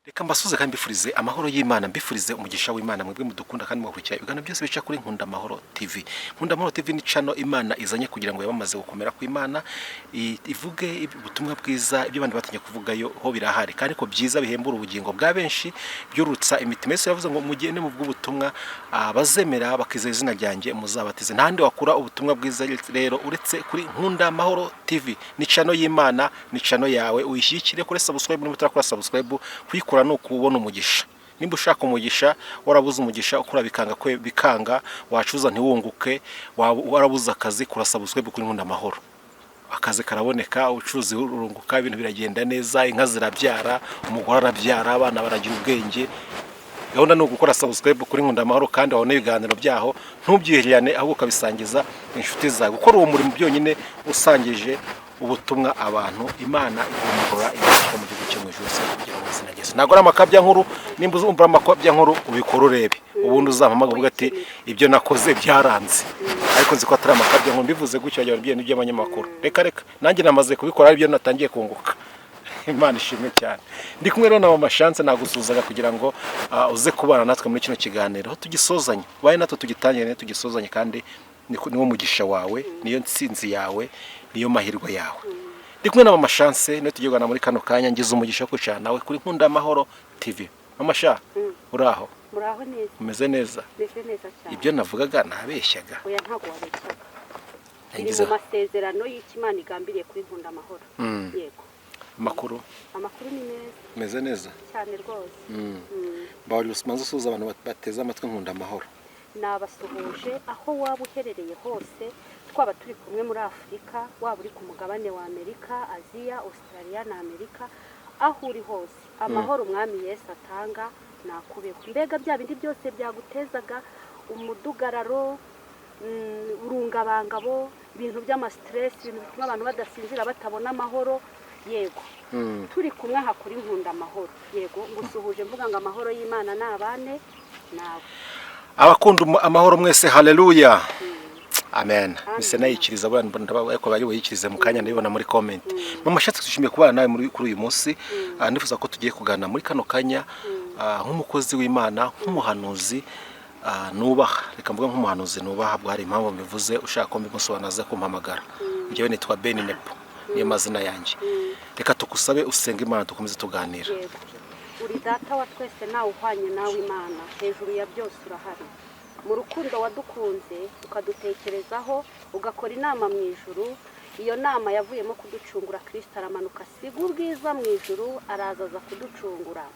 Reka mbasuze kandi mbifurize amahoro y'Imana, mbifurize umugisha w'Imana, mwebwe mudukunda kandi mugakurikira ibiganiro byose bica kuri Nkunda Amahoro TV. Nkunda Amahoro TV ni channel Imana izanye kugira ngo yabamaze gukomera ku Imana, ivuge ubutumwa bwiza. Ibyo abandi batinye kuvugayo ho birahari, kandi ko byiza bihembura ubugingo bwa benshi, byurutsa imitima. Yesu yavuze ngo mugende mu bw'ubutumwa, abazemera bakizera izina ryanjye muzabatize. Nta handi wakura ubutumwa bwiza rero uretse kuri Nkunda Amahoro TV. Ni channel y'Imana, ni channel yawe, uyishyigikire kuri subscribe. Niba utarakora subscribe, kuyikora ni ukubona umugisha. Nimba ushaka umugisha, warabuze umugisha, ukora bikanga, kwe bikanga, wacuza ntiwunguke, warabuze akazi, kora subscribe kuri Nkunda Amahoro, akazi karaboneka, ubucuruzi burunguka, ibintu biragenda neza, inka zirabyara, umugore arabyara, abana baragira ubwenge. Gahunda ni ugukora subscribe kuri Nkunda Amahoro, kandi wabona ibiganiro byaho ntubyihererane, ahubwo ukabisangiza inshuti zawe. Gukora uwo murimo byonyine, usangije ubutumwa abantu, Imana igomora imigisha mu gihugu cyo mu ijuru se kugira ngo izina rya Yesu. Ntabwo ari amakabya nkuru. Nimba uzumva amakabya nkuru, ubikora urebe, ubundi uzampamagara uvuga ati ibyo nakoze byaranze. Ariko nzi ko atari amakabya nkuru. Mbivuze gutyo wagira ngo ni iby'abanyamakuru. Reka reka, nanjye namaze kubikora, aribyo natangiye kunguka. Imana ishimwe cyane. Ndi kumwe rero na Mama Chance. Nagusuhuzaga kugira ngo uze kubana natwe muri kino kiganiro tugisozanye, baye natwe tugitangire tugisozanye, kandi niwo mugisha wawe, niyo nsinzi yawe, niyo mahirwe yawe. Ndi kumwe na Mama Chance, niyo tugiye kuganira muri kano kanya. Ngize umugisha wo kwicarana nawe kuri Nkunda Amahoro TV. Mama Sha, uraho? Muraho neza. Umeze neza? Meze neza cyane. Ibyo navugaga nabeshyaga? Oya, ntabwo wabeshyaga. Biri mu masezerano y'icyo Imana igambiriye kuri Nkunda Amahoro. Yego. Amakuru? Amakuru ni meza. Umeze neza? Cyane rwose. Mbawari umanza usuhuza abantu bateze amatwi Nkunda Amahoro. Nabasuhuje aho waba uherereye hose, twaba turi kumwe muri Afurika, waba uri ku mugabane wa Amerika, Aziya, Australia na Amerika, aho uri hose, amahoro Umwami Yesu atanga nakubeho. Mbega bya bindi byose byagutezaga umudugararo, urungabangabo, ibintu by'ama stress, ibintu bituma abantu badasinzira, batabona amahoro, yego, turi kumwe aha kuri Nkunda Amahoro. Yego, ngusuhuje mvuga ngo amahoro y'Imana ni abane nawe. Abakunda amahoro mwese, haleluya, amen. Mise nayikiriza buriya, ndaba ariko bari buyikirize mu kanya, ndabibona muri comment. Mama Shatse, twishimiye kubana nawe muri kuri uyu munsi. Ndifuza ko tugiye kuganira muri kano kanya, nk'umukozi w'Imana, nk'umuhanuzi nubaha. Reka mvuge nk'umuhanuzi nubaha, bwo hari impamvu mbivuze. Ushaka ko mbimusobanuza aze kumpamagara. Njyewe nitwa Ben Nepo, niyo mazina yanjye. Reka tugusabe usenge Imana, dukomeze tuganira. Yego. Uri Data wa twese, nawe uhwanye nawe Imana hejuru ya byose urahari. Mu rukundo wadukunze, ukadutekerezaho, ugakora inama mu ijuru, iyo nama yavuyemo kuducungura. Kirisito aramanuka, asiga ubwiza mu ijuru, araza aza kuducungura.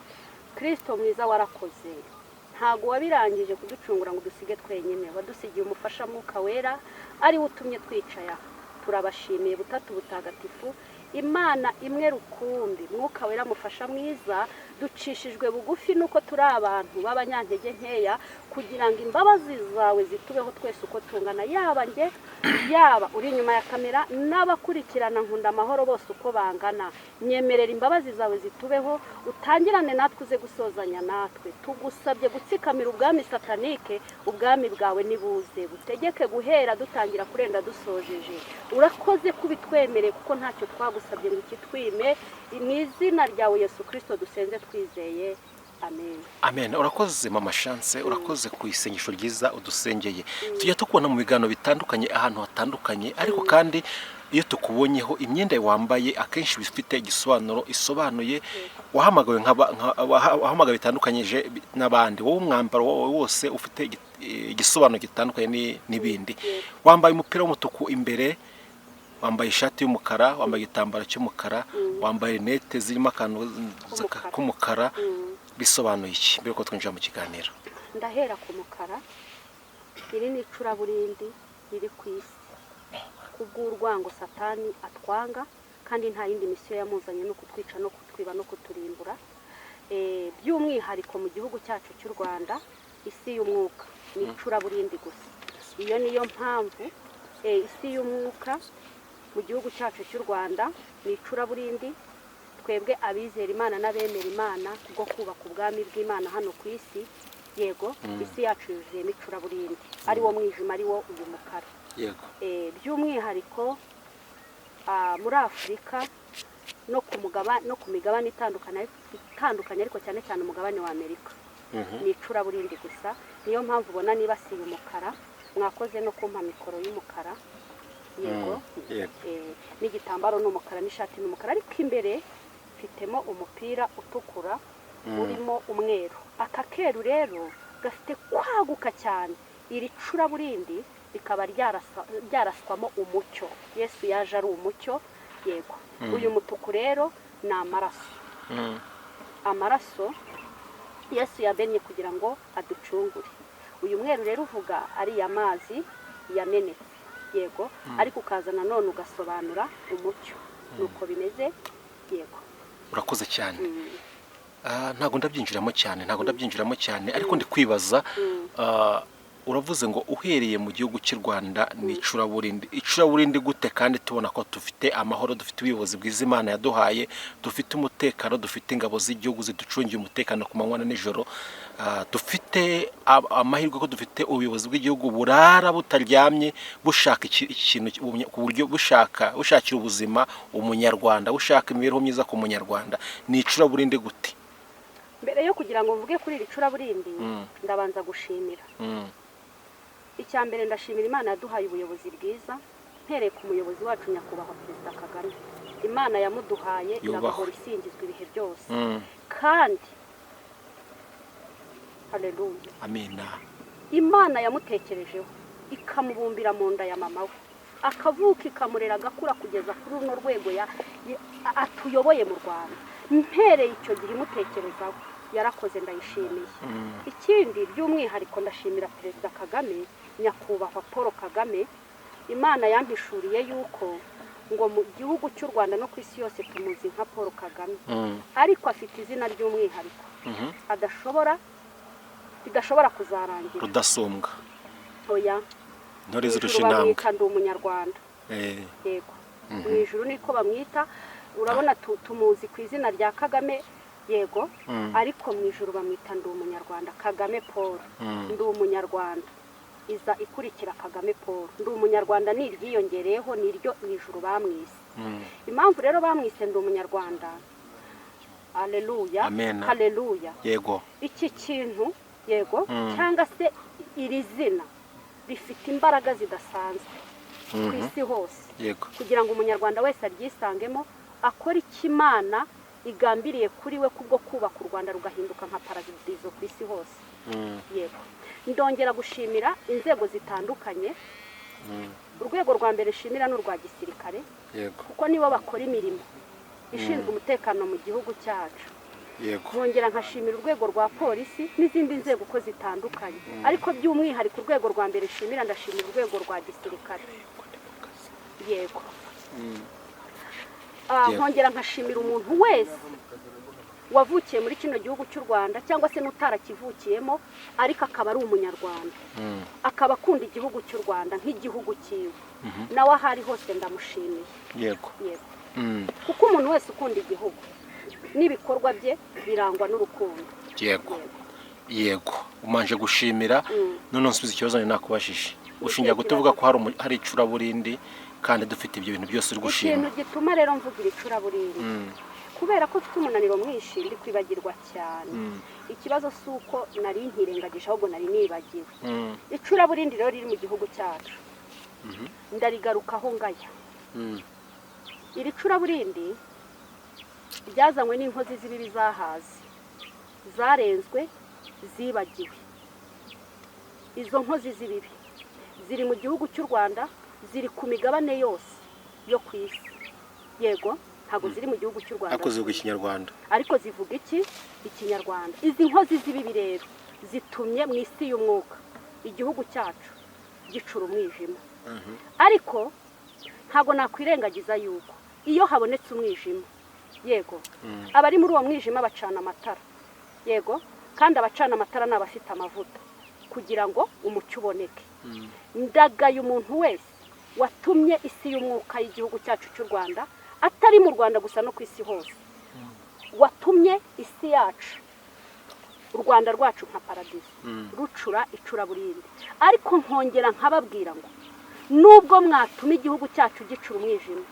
Kirisito mwiza, warakoze. Ntabwo wabirangije kuducungura ngo udusige twenyine, wadusigiye umufasha Mwuka Wera, ari we utumye twicaye aha. Turabashimiye Butatu Butagatifu, Imana imwe rukumbi. Mwuka Wera mufasha mwiza, ducishijwe bugufi nuko turi abantu b'abanyantege nkeya, kugira ngo imbabazi zawe zitubeho twese uko tungana, yaba njye, yaba uri inyuma ya kamera, n'abakurikirana Nkunda Amahoro bose uko bangana. Nyemerera imbabazi zawe zitubeho, utangirane natwe, uze gusozanya natwe. Tugusabye gutsikamira ubwami satanike, ubwami bwawe nibuze butegeke guhera dutangira kurenda dusojeje. Urakoze kubitwemereye, kuko ntacyo twagusabye ngo ukitwime. Mu izina ryawe Yesu Kirisito dusenze twizeye, amen. Amen. Urakoze Mama Chance, urakoze ku isengesho ryiza udusengeye. Tujya tukubona mu biganiro bitandukanye, ahantu hatandukanye, ariko kandi iyo tukubonyeho imyenda wambaye akenshi bifite igisobanuro isobanuye. Wahamagawe wahamagawe bitandukanyije n'abandi. Wowe umwambaro wawe wose ufite igisobanuro gitandukanye n'ibindi. Wambaye umupira w'umutuku imbere, wambaye ishati y'umukara, wambaye igitambaro cy'umukara, wambaye rinete zirimo akantu K'umukara. k'umukara. Bisobanuye iki, mbere yuko twinjira mu kiganiro? Ndahera ku mukara. Iri ni icuraburindi riri ku isi kubw'urwango Satani atwanga, kandi nta yindi mission yamuzanye, no kutwica no kutwiba no kuturimbura. By'umwihariko mu gihugu cyacu cy'u Rwanda, isi y'umwuka ni icuraburindi gusa. Iyo niyo mpamvu isi y'umwuka mu gihugu cyacu cy'u Rwanda ni icuraburindi. Twebwe abizera Imana n'abemera Imana kubwo kubaka ubwami bw'Imana hano ku isi, yego, isi yacu yuzuyemo icuraburindi, ari wo mwijima, ari wo uyu mukara. By'umwihariko muri Afurika. no ku mugabane, no ku migabane itandukanye, ariko cyane cyane umugabane wa Amerika. Ni icuraburindi gusa, niyo mpamvu ubona nibasiye umukara. Mwakoze no kumpa mikoro y'umukara, yego. Yego. N'igitambaro ni umukara, n'ishati ni umukara, ariko imbere mfitemo umupira utukura urimo umweru. Aka keru rero gafite kwaguka cyane. Iri curaburindi rikaba ryaraswamo umucyo. Yesu yaje ari umucyo, yego. Uyu mutuku rero ni amaraso. Amaraso Yesu yamennye kugira ngo aducungure. Uyu mweru rero uvuga ariya mazi yamenetse, yego, ariko ukaza nanone ugasobanura umucyo. Nuko bimeze, yego. Urakoze cyane. Ntabwo ndabyinjiramo cyane, ariko ndi kwibaza, uravuze ngo uhereye mu gihugu cy'u Rwanda ni icuraburindi. Icuraburindi gute kandi tubona ko dufite amahoro, dufite ubuyobozi bwiza Imana yaduhaye, dufite umutekano, dufite ingabo z'igihugu ziducungiye umutekano ku manywa na nijoro, dufite amahirwe ko dufite ubuyobozi bw'igihugu burara butaryamye bushaka ikintu ku buryo bushakira ubuzima umunyarwanda, bushaka imibereho myiza ku munyarwanda. Ni icuraburindi gute? Mbere yo kugira ngo mvuge kuri iri curaburindi, ndabanza gushimira. Icya mbere, ndashimira Imana yaduhaye ubuyobozi bwiza, mpereye ku muyobozi wacu nyakubahwa Perezida Kagame. Imana yamuduhaye iragahora isingizwa ibihe byose. Kandi haleluya, amina. Imana yamutekerejeho ikamubumbira mu nda ya mama we, akavuka ikamurera agakura kugeza kuri runo rwego atuyoboye mu Rwanda. Mpereye icyo gihe imutekerezaho, yarakoze, ndayishimiye. Ikindi by'umwihariko ndashimira Perezida Kagame, nyakubahwa Paul Kagame. Imana yampishuriye yuko ngo mu gihugu cy'u Rwanda no ku isi yose tumuzi nka Paul Kagame, ariko afite izina ry'umwihariko ridashobora kuzarangira. Rudasumbwa. Oya. Intore zirusha intambwe. Ndi umunyarwanda. Yego. Mu ijuru niko bamwita. Urabona tumuzi ku izina rya Kagame, yego, ariko mu ijuru bamwita ndi umunyarwanda Kagame Paul. Ndi umunyarwanda iza ikurikira Kagame Paul. Ndi umunyarwanda ni iryiyongereyeho, ni iryo mu ijuru bamwise. Impamvu rero bamwise ndi umunyarwanda, haleluya, haleluya, yego. Iki kintu, yego, cyangwa se iri zina rifite imbaraga zidasanzwe ku isi hose, yego, kugira ngo umunyarwanda wese aryisangemo, akora icyo Imana igambiriye kuri we kubwo kubaka u Rwanda rugahinduka nka paradizo ku isi hose. Yego. Ndongera gushimira inzego zitandukanye. Urwego rwa mbere nshimira ni urwa gisirikare, yego, kuko nibo bakora imirimo ishinzwe umutekano mu gihugu cyacu. Yego. Nkongera nkashimira urwego rwa polisi n'izindi nzego uko zitandukanye, ariko by'umwihariko urwego rwa mbere nshimira, ndashimira urwego rwa gisirikare. Yego. Nkongera nkashimira umuntu wese wavukiye muri kino gihugu cy'u Rwanda cyangwa se n'utarakivukiyemo ariko akaba ari umunyarwanda, akaba akunda igihugu cy'u Rwanda nk'igihugu cyiwe, nawe aho ari hose ndamushimiye. Yego. Yego. Kuko umuntu wese ukunda igihugu n'ibikorwa bye birangwa n'urukundo. Yego. Yego. Umanje gushimira, none nsubiza ikibazo nari nakubajije. Ushingiye kutuvuga ko hari icuraburindi kandi dufite ibyo bintu byose uri gushima. Ikintu gituma rero mvugira icuraburindi, kubera ko mfite umunaniro mwinshi, ndi kwibagirwa cyane. Ikibazo si uko nari nkirengagije, ahubwo nari nibagiwe. Icuraburindi rero riri mu gihugu cyacu, ndarigarukaho ngaya. Iri curaburindi ryazanywe n'inkozi z'ibibi zahaze, zarenzwe, zibagiwe. Izo nkozi z'ibibi ziri mu gihugu cy'u Rwanda, ziri ku migabane yose yo ku isi. Yego, ntabwo ziri mu gihugu cy'u Rwanda, ariko zivuga ikinyarwanda. Ariko zivuga iki? Ikinyarwanda. Izi nkozi z'ibibi rero zitumye mu isi y'umwuka igihugu cyacu gicura umwijima. Ariko ntabwo nakwirengagiza yuko iyo habonetse umwijima, yego, abari muri uwo mwijima bacana amatara, yego, kandi abacana amatara ni abafite amavuta kugira ngo umucyo uboneke. Ndagaye umuntu wese watumye isi y'umwuka y'igihugu cyacu cy'u Rwanda, atari mu Rwanda gusa no ku isi hose, watumye isi yacu, u Rwanda rwacu nka paradizo, rucura icuraburindi. Ariko nkongera nkababwira ngo nubwo mwatuma igihugu cyacu gicura umwijima,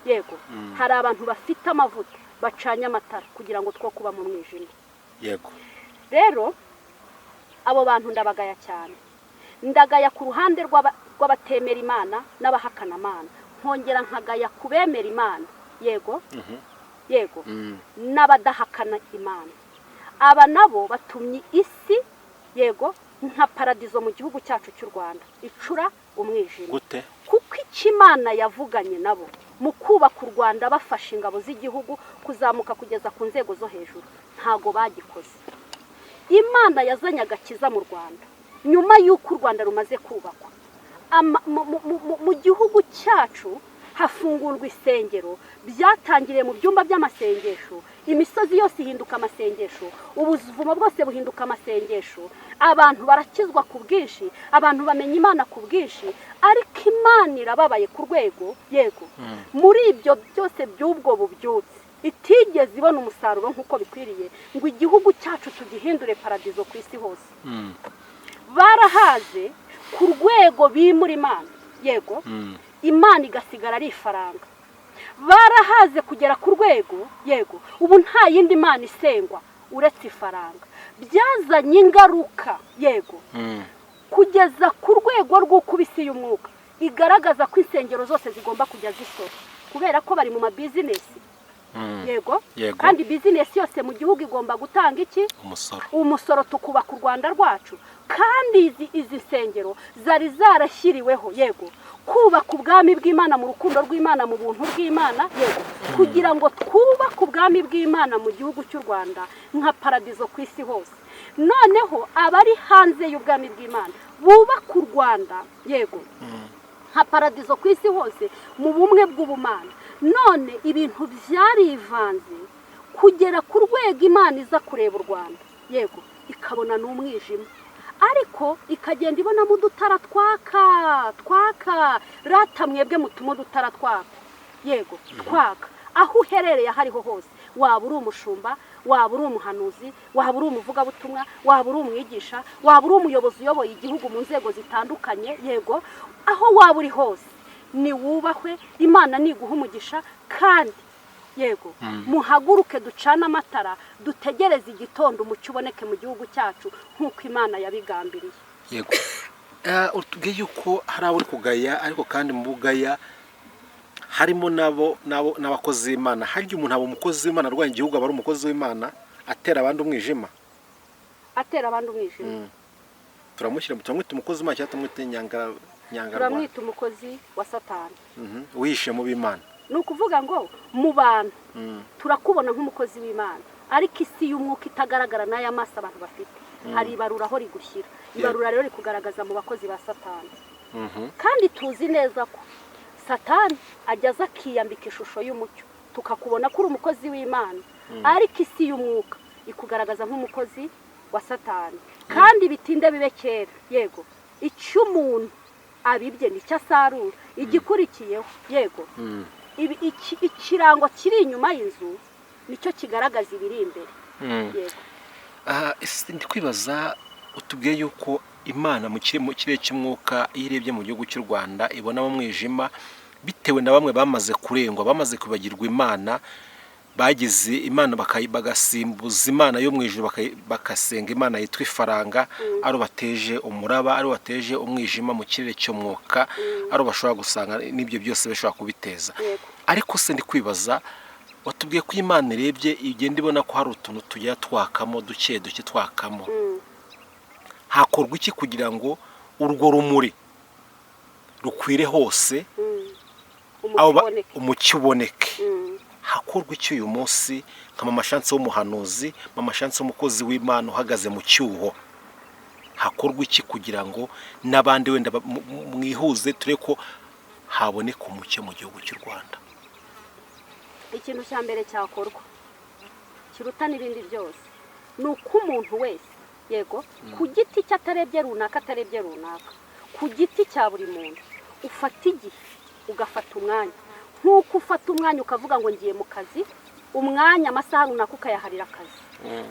Yego, hari abantu bafite amavuta bacanye amatara kugira ngo two kuba mu mwijima. Yego. Rero abo bantu ndabagaya cyane, ndagaya ku ruhande rw'abatemera Imana n'abahakana Imana, nkongera nkagaya ku bemera Imana, yego yego, n'abadahakana Imana. Aba nabo batumye isi, yego, nka paradizo mu gihugu cyacu cy'u Rwanda icura umwijima. Gute? Kuko icyo Imana yavuganye nabo mu kubaka u Rwanda, bafashe ingabo z'igihugu kuzamuka kugeza ku nzego zo hejuru, ntago bagikoze. Imana yazanye agakiza mu Rwanda nyuma y'uko u Rwanda rumaze kubakwa. Mu gihugu cyacu hafungurwa isengero, byatangiriye mu byumba by'amasengesho, imisozi yose ihinduka amasengesho, ubuvumo bwose buhinduka amasengesho, abantu barakizwa ku bwinshi, abantu bamenya Imana ku bwinshi. Ariko Imana irababaye ku rwego, yego, muri ibyo byose by'ubwo bubyutse itigeze ibona umusaruro nk'uko bikwiriye ngo igihugu cyacu tugihindure paradizo ku isi hose. Barahaze ku rwego bimura Imana, yego, Imana igasigara ari ifaranga. Barahaze kugera ku rwego, yego, ubu nta yindi Mana isengwa uretse ifaranga. Byazanye ingaruka, yego, kugeza ku rwego rw'uko isi y'umwuka igaragaza ko insengero zose zigomba kujya zisora, kubera ko bari mu mabizinesi. Yego, kandi bizinesi yose mu gihugu igomba gutanga iki? Umusoro. Umusoro, tukubaka u Rwanda rwacu. Kandi izi nsengero zari zarashyiriweho, yego, kubaka ubwami bw'Imana mu rukundo rw'Imana, mu buntu bw'Imana, yego, kugira ngo twubake ubwami bw'Imana mu gihugu cy'u Rwanda nka paradizo ku isi hose. Noneho abari hanze y'ubwami bw'Imana bubaka u Rwanda, yego, nka paradizo ku isi hose mu bumwe bw'ubumana. None ibintu byarivanze kugera ku rwego Imana iza kureba u Rwanda, yego, ikabona n'umwijima, ariko ikagenda ibonamo udutara twaka twaka. Rata mwebwe mutuma udutara twaka, yego, twaka aho uherereye aho ariho hose, waba uri umushumba, waba uri umuhanuzi, waba uri umuvugabutumwa, waba uri umwigisha, waba uri umuyobozi uyoboye igihugu mu nzego zitandukanye, yego, aho waba uri hose ni wubahwe. Imana niguha umugisha. Kandi yego, muhaguruke ducane amatara, dutegereze igitondo umucyo uboneke mu gihugu cyacu nk'uko Imana yabigambiriye. Yego, utubwiye yuko hari abo uri kugaya, ariko kandi mu bugaya harimo nabo n'abakozi b'Imana. Harya umuntu aba umukozi w'Imana arwanya igihugu, aba ari umukozi w'Imana atera abandi umwijima? Atera abandi umwijima. Turamushyira, turamwita umukozi w'Imana cyangwa tumwita nyangarwanda? Turamwita umukozi wa Satani. Wihishe mu b'Imana. Ni ukuvuga ngo mu bantu turakubona nk'umukozi w'Imana, ariko isi y'umwuka itagaragara n'aya maso abantu bafite, hari ibarura aho rigushyira. Ibarura rero rikugaragaza mu bakozi ba Satani. Kandi tuzi neza ko Satani ajya aza akiyambika ishusho y'umucyo, tukakubona ko uri umukozi w'Imana, ariko isi y'umwuka ikugaragaza nk'umukozi wa Satani. Kandi bitinde bibe kera, yego, icyo umuntu abibye nicyo asarura. Igikurikiyeho, yego, ikirango kiri inyuma y'inzu nicyo kigaragaza ibiri imbere. Yego. Ndi kwibaza, utubwiye yuko Imana mu kirere cy'umwuka iyo irebye mu gihugu cy'u Rwanda ibonamo umwijima, bitewe na bamwe bamaze kurengwa, bamaze kwibagirwa Imana, bagize Imana bagasimbuza Imana yo mu ijuru, bakasenga Imana yitwa ifaranga, ari bateje umuraba, ari bateje umwijima mu kirere cy'umwuka, ari bashobora gusanga n'ibyo byose bishobora kubiteza. Ariko se ndi kwibaza, watubwiye ko Imana irebye igenda ibona ko hari utuntu tujya twakamo duke duke twakamo. Hakorwa iki kugira ngo urwo rumuri rukwire hose, umucyo uboneke? Hakorwa iki uyu munsi nka Mama Chance w'umuhanuzi, Mama Chance w'umukozi w'Imana uhagaze mu cyuho? Hakorwa iki kugira ngo n'abandi wenda mwihuze turebe ko haboneka umucyo mu gihugu cy'u Rwanda? Ikintu cya mbere cyakorwa kiruta n'ibindi byose ni uko umuntu wese, yego, ku giti cye, atarebye runaka, atarebye runaka, ku giti cya buri muntu, ufata igihe, ugafata umwanya, nk'uko ufata umwanya ukavuga ngo ngiye mu kazi. Umwanya, amasaha runaka ukayaharira akazi,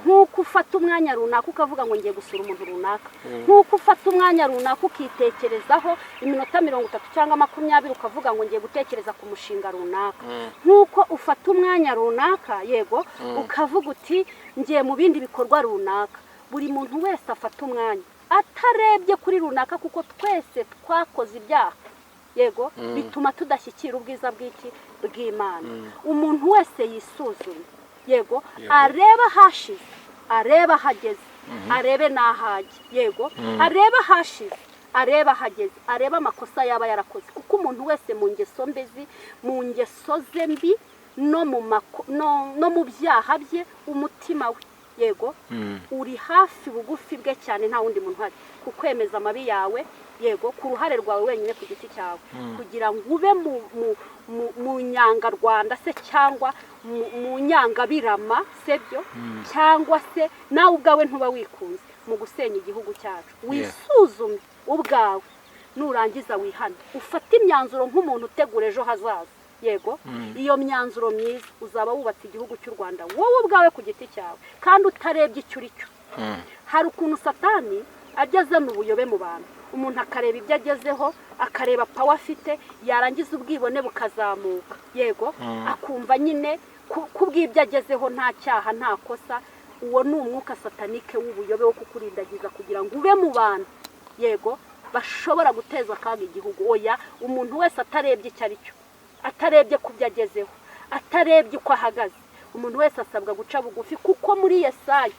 nk'uko ufata umwanya runaka ukavuga ngo ngiye gusura umuntu runaka, nk'uko ufata umwanya runaka ukitekerezaho iminota 30 cyangwa 20, ukavuga ngo ngiye gutekereza ku mushinga runaka, nk'uko ufata umwanya runaka, yego, ukavuga uti ngiye mu bindi bikorwa runaka. Buri muntu wese afata umwanya atarebye kuri runaka, kuko twese twakoze ibyaha, yego, bituma tudashyikira ubwiza bw'iki? Bw'Imana. Umuntu wese yisuzume, yego, arebe ahashize, arebe ahageze, arebe n'ahajya, yego, arebe ahashize, arebe ahageze, arebe amakosa yaba yarakoze, kuko umuntu wese mu ngeso mbi, mu ngeso ze mbi no mu byaha bye, umutima we, yego, uri hafi bugufi bwe cyane, nta wundi muntu uhari kukwemeza amabi yawe, yego, ku ruhare rwawe wenyine ku giti cyawe, kugira ngo ube mu nyangarwanda se cyangwa mu nyangabirama se byo, cyangwa se nawe ubwawe ntuba wikunze mu gusenya igihugu cyacu. Wisuzume ubwawe, nurangiza wihane, ufate imyanzuro nk'umuntu utegura ejo hazaza, yego. Iyo myanzuro myiza uzaba wubatse igihugu cy'u Rwanda wowe ubwawe ku giti cyawe, kandi utarebye icyo uri cyo. Hari ukuntu Satani ajya azana ubuyobe mu bantu, umuntu akareba ibyo agezeho, akareba power afite, yarangiza ubwibone bukazamuka, yego, akumva nyine ku bw'ibyo agezeho nta cyaha, nta kosa. Uwo ni umwuka satanique w'ubuyobe wo kukurindagiza kugira ngo ube mu bantu, yego, bashobora guteza akaga igihugu. Oya, umuntu wese atarebye icyo ari cyo, atarebye ku byo agezeho, atarebye uko ahagaze, umuntu wese asabwa guca bugufi, kuko muri Yesaya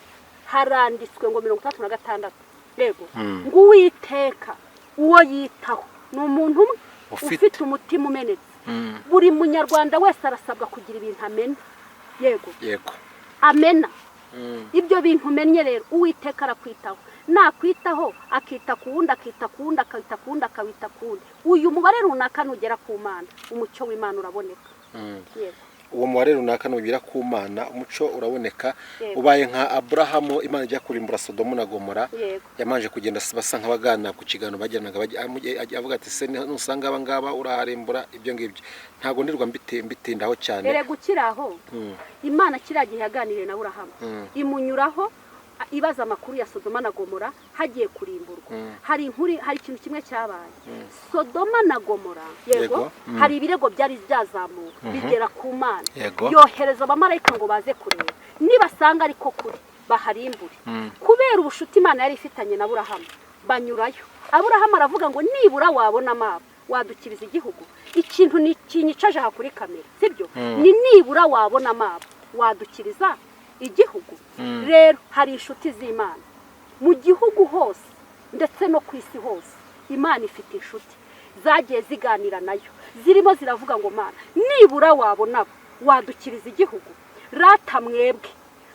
haranditswe ngo 66, yego, ngo Uwiteka uwo yitaho ni umuntu umwe ufite umutima umenetse. Buri munyarwanda wese arasabwa kugira ibintu amena, yego, amena. Ibyo bintu umennye rero, Uwiteka arakwitaho. Nakwitaho, akita ku wundi, akita ku wundi, akita ku wundi, akawita ku wundi. Uyu mubare runaka nugera ku Mana, umucyo w'Imana uraboneka, yego. Uwo mubare runaka nugera ku Mana, umuco uraboneka. Ubaye nka Aburahamu, Imana ijya kurimbura Sodomu na Gomora, yamanje kugenda basa nk'abaganira ku kiganiro bagiranaga, avuga ati: "Se nusanga aba ngaba uraharimbura?" Ibyo ngibyo ntabwo ndirwa mbitindaho cyane. Erega ukiri aho, Imana kiriya gihe yaganiriye na Aburahamu, imunyuraho ibaza amakuru ya Sodoma na Gomora hagiye kurimburwa. Hari inkuru, hari ikintu kimwe cyabaye Sodoma na Gomora, yego. Hari ibirego byari byazamuwe bigera ku Mana, yohereza abamarayika ngo baze kureba, nibasanga ariko kuri baharimbure. Kubera ubushuti Imana yari ifitanye na Aburahamu, banyurayo, Aburahamu aravuga ngo nibura wabona amabo wadukiriza igihugu. Ikintu ni kinyicaje aha kuri kamera, sibyo? Ni nibura wabona amabo wadukiriza igihugu. Rero hari inshuti z'Imana mu gihugu hose, ndetse no ku isi hose. Imana ifite inshuti zagiye ziganira nayo, zirimo ziravuga ngo: "Mana, nibura wabona abo wadukiriza igihugu." Rata mwebwe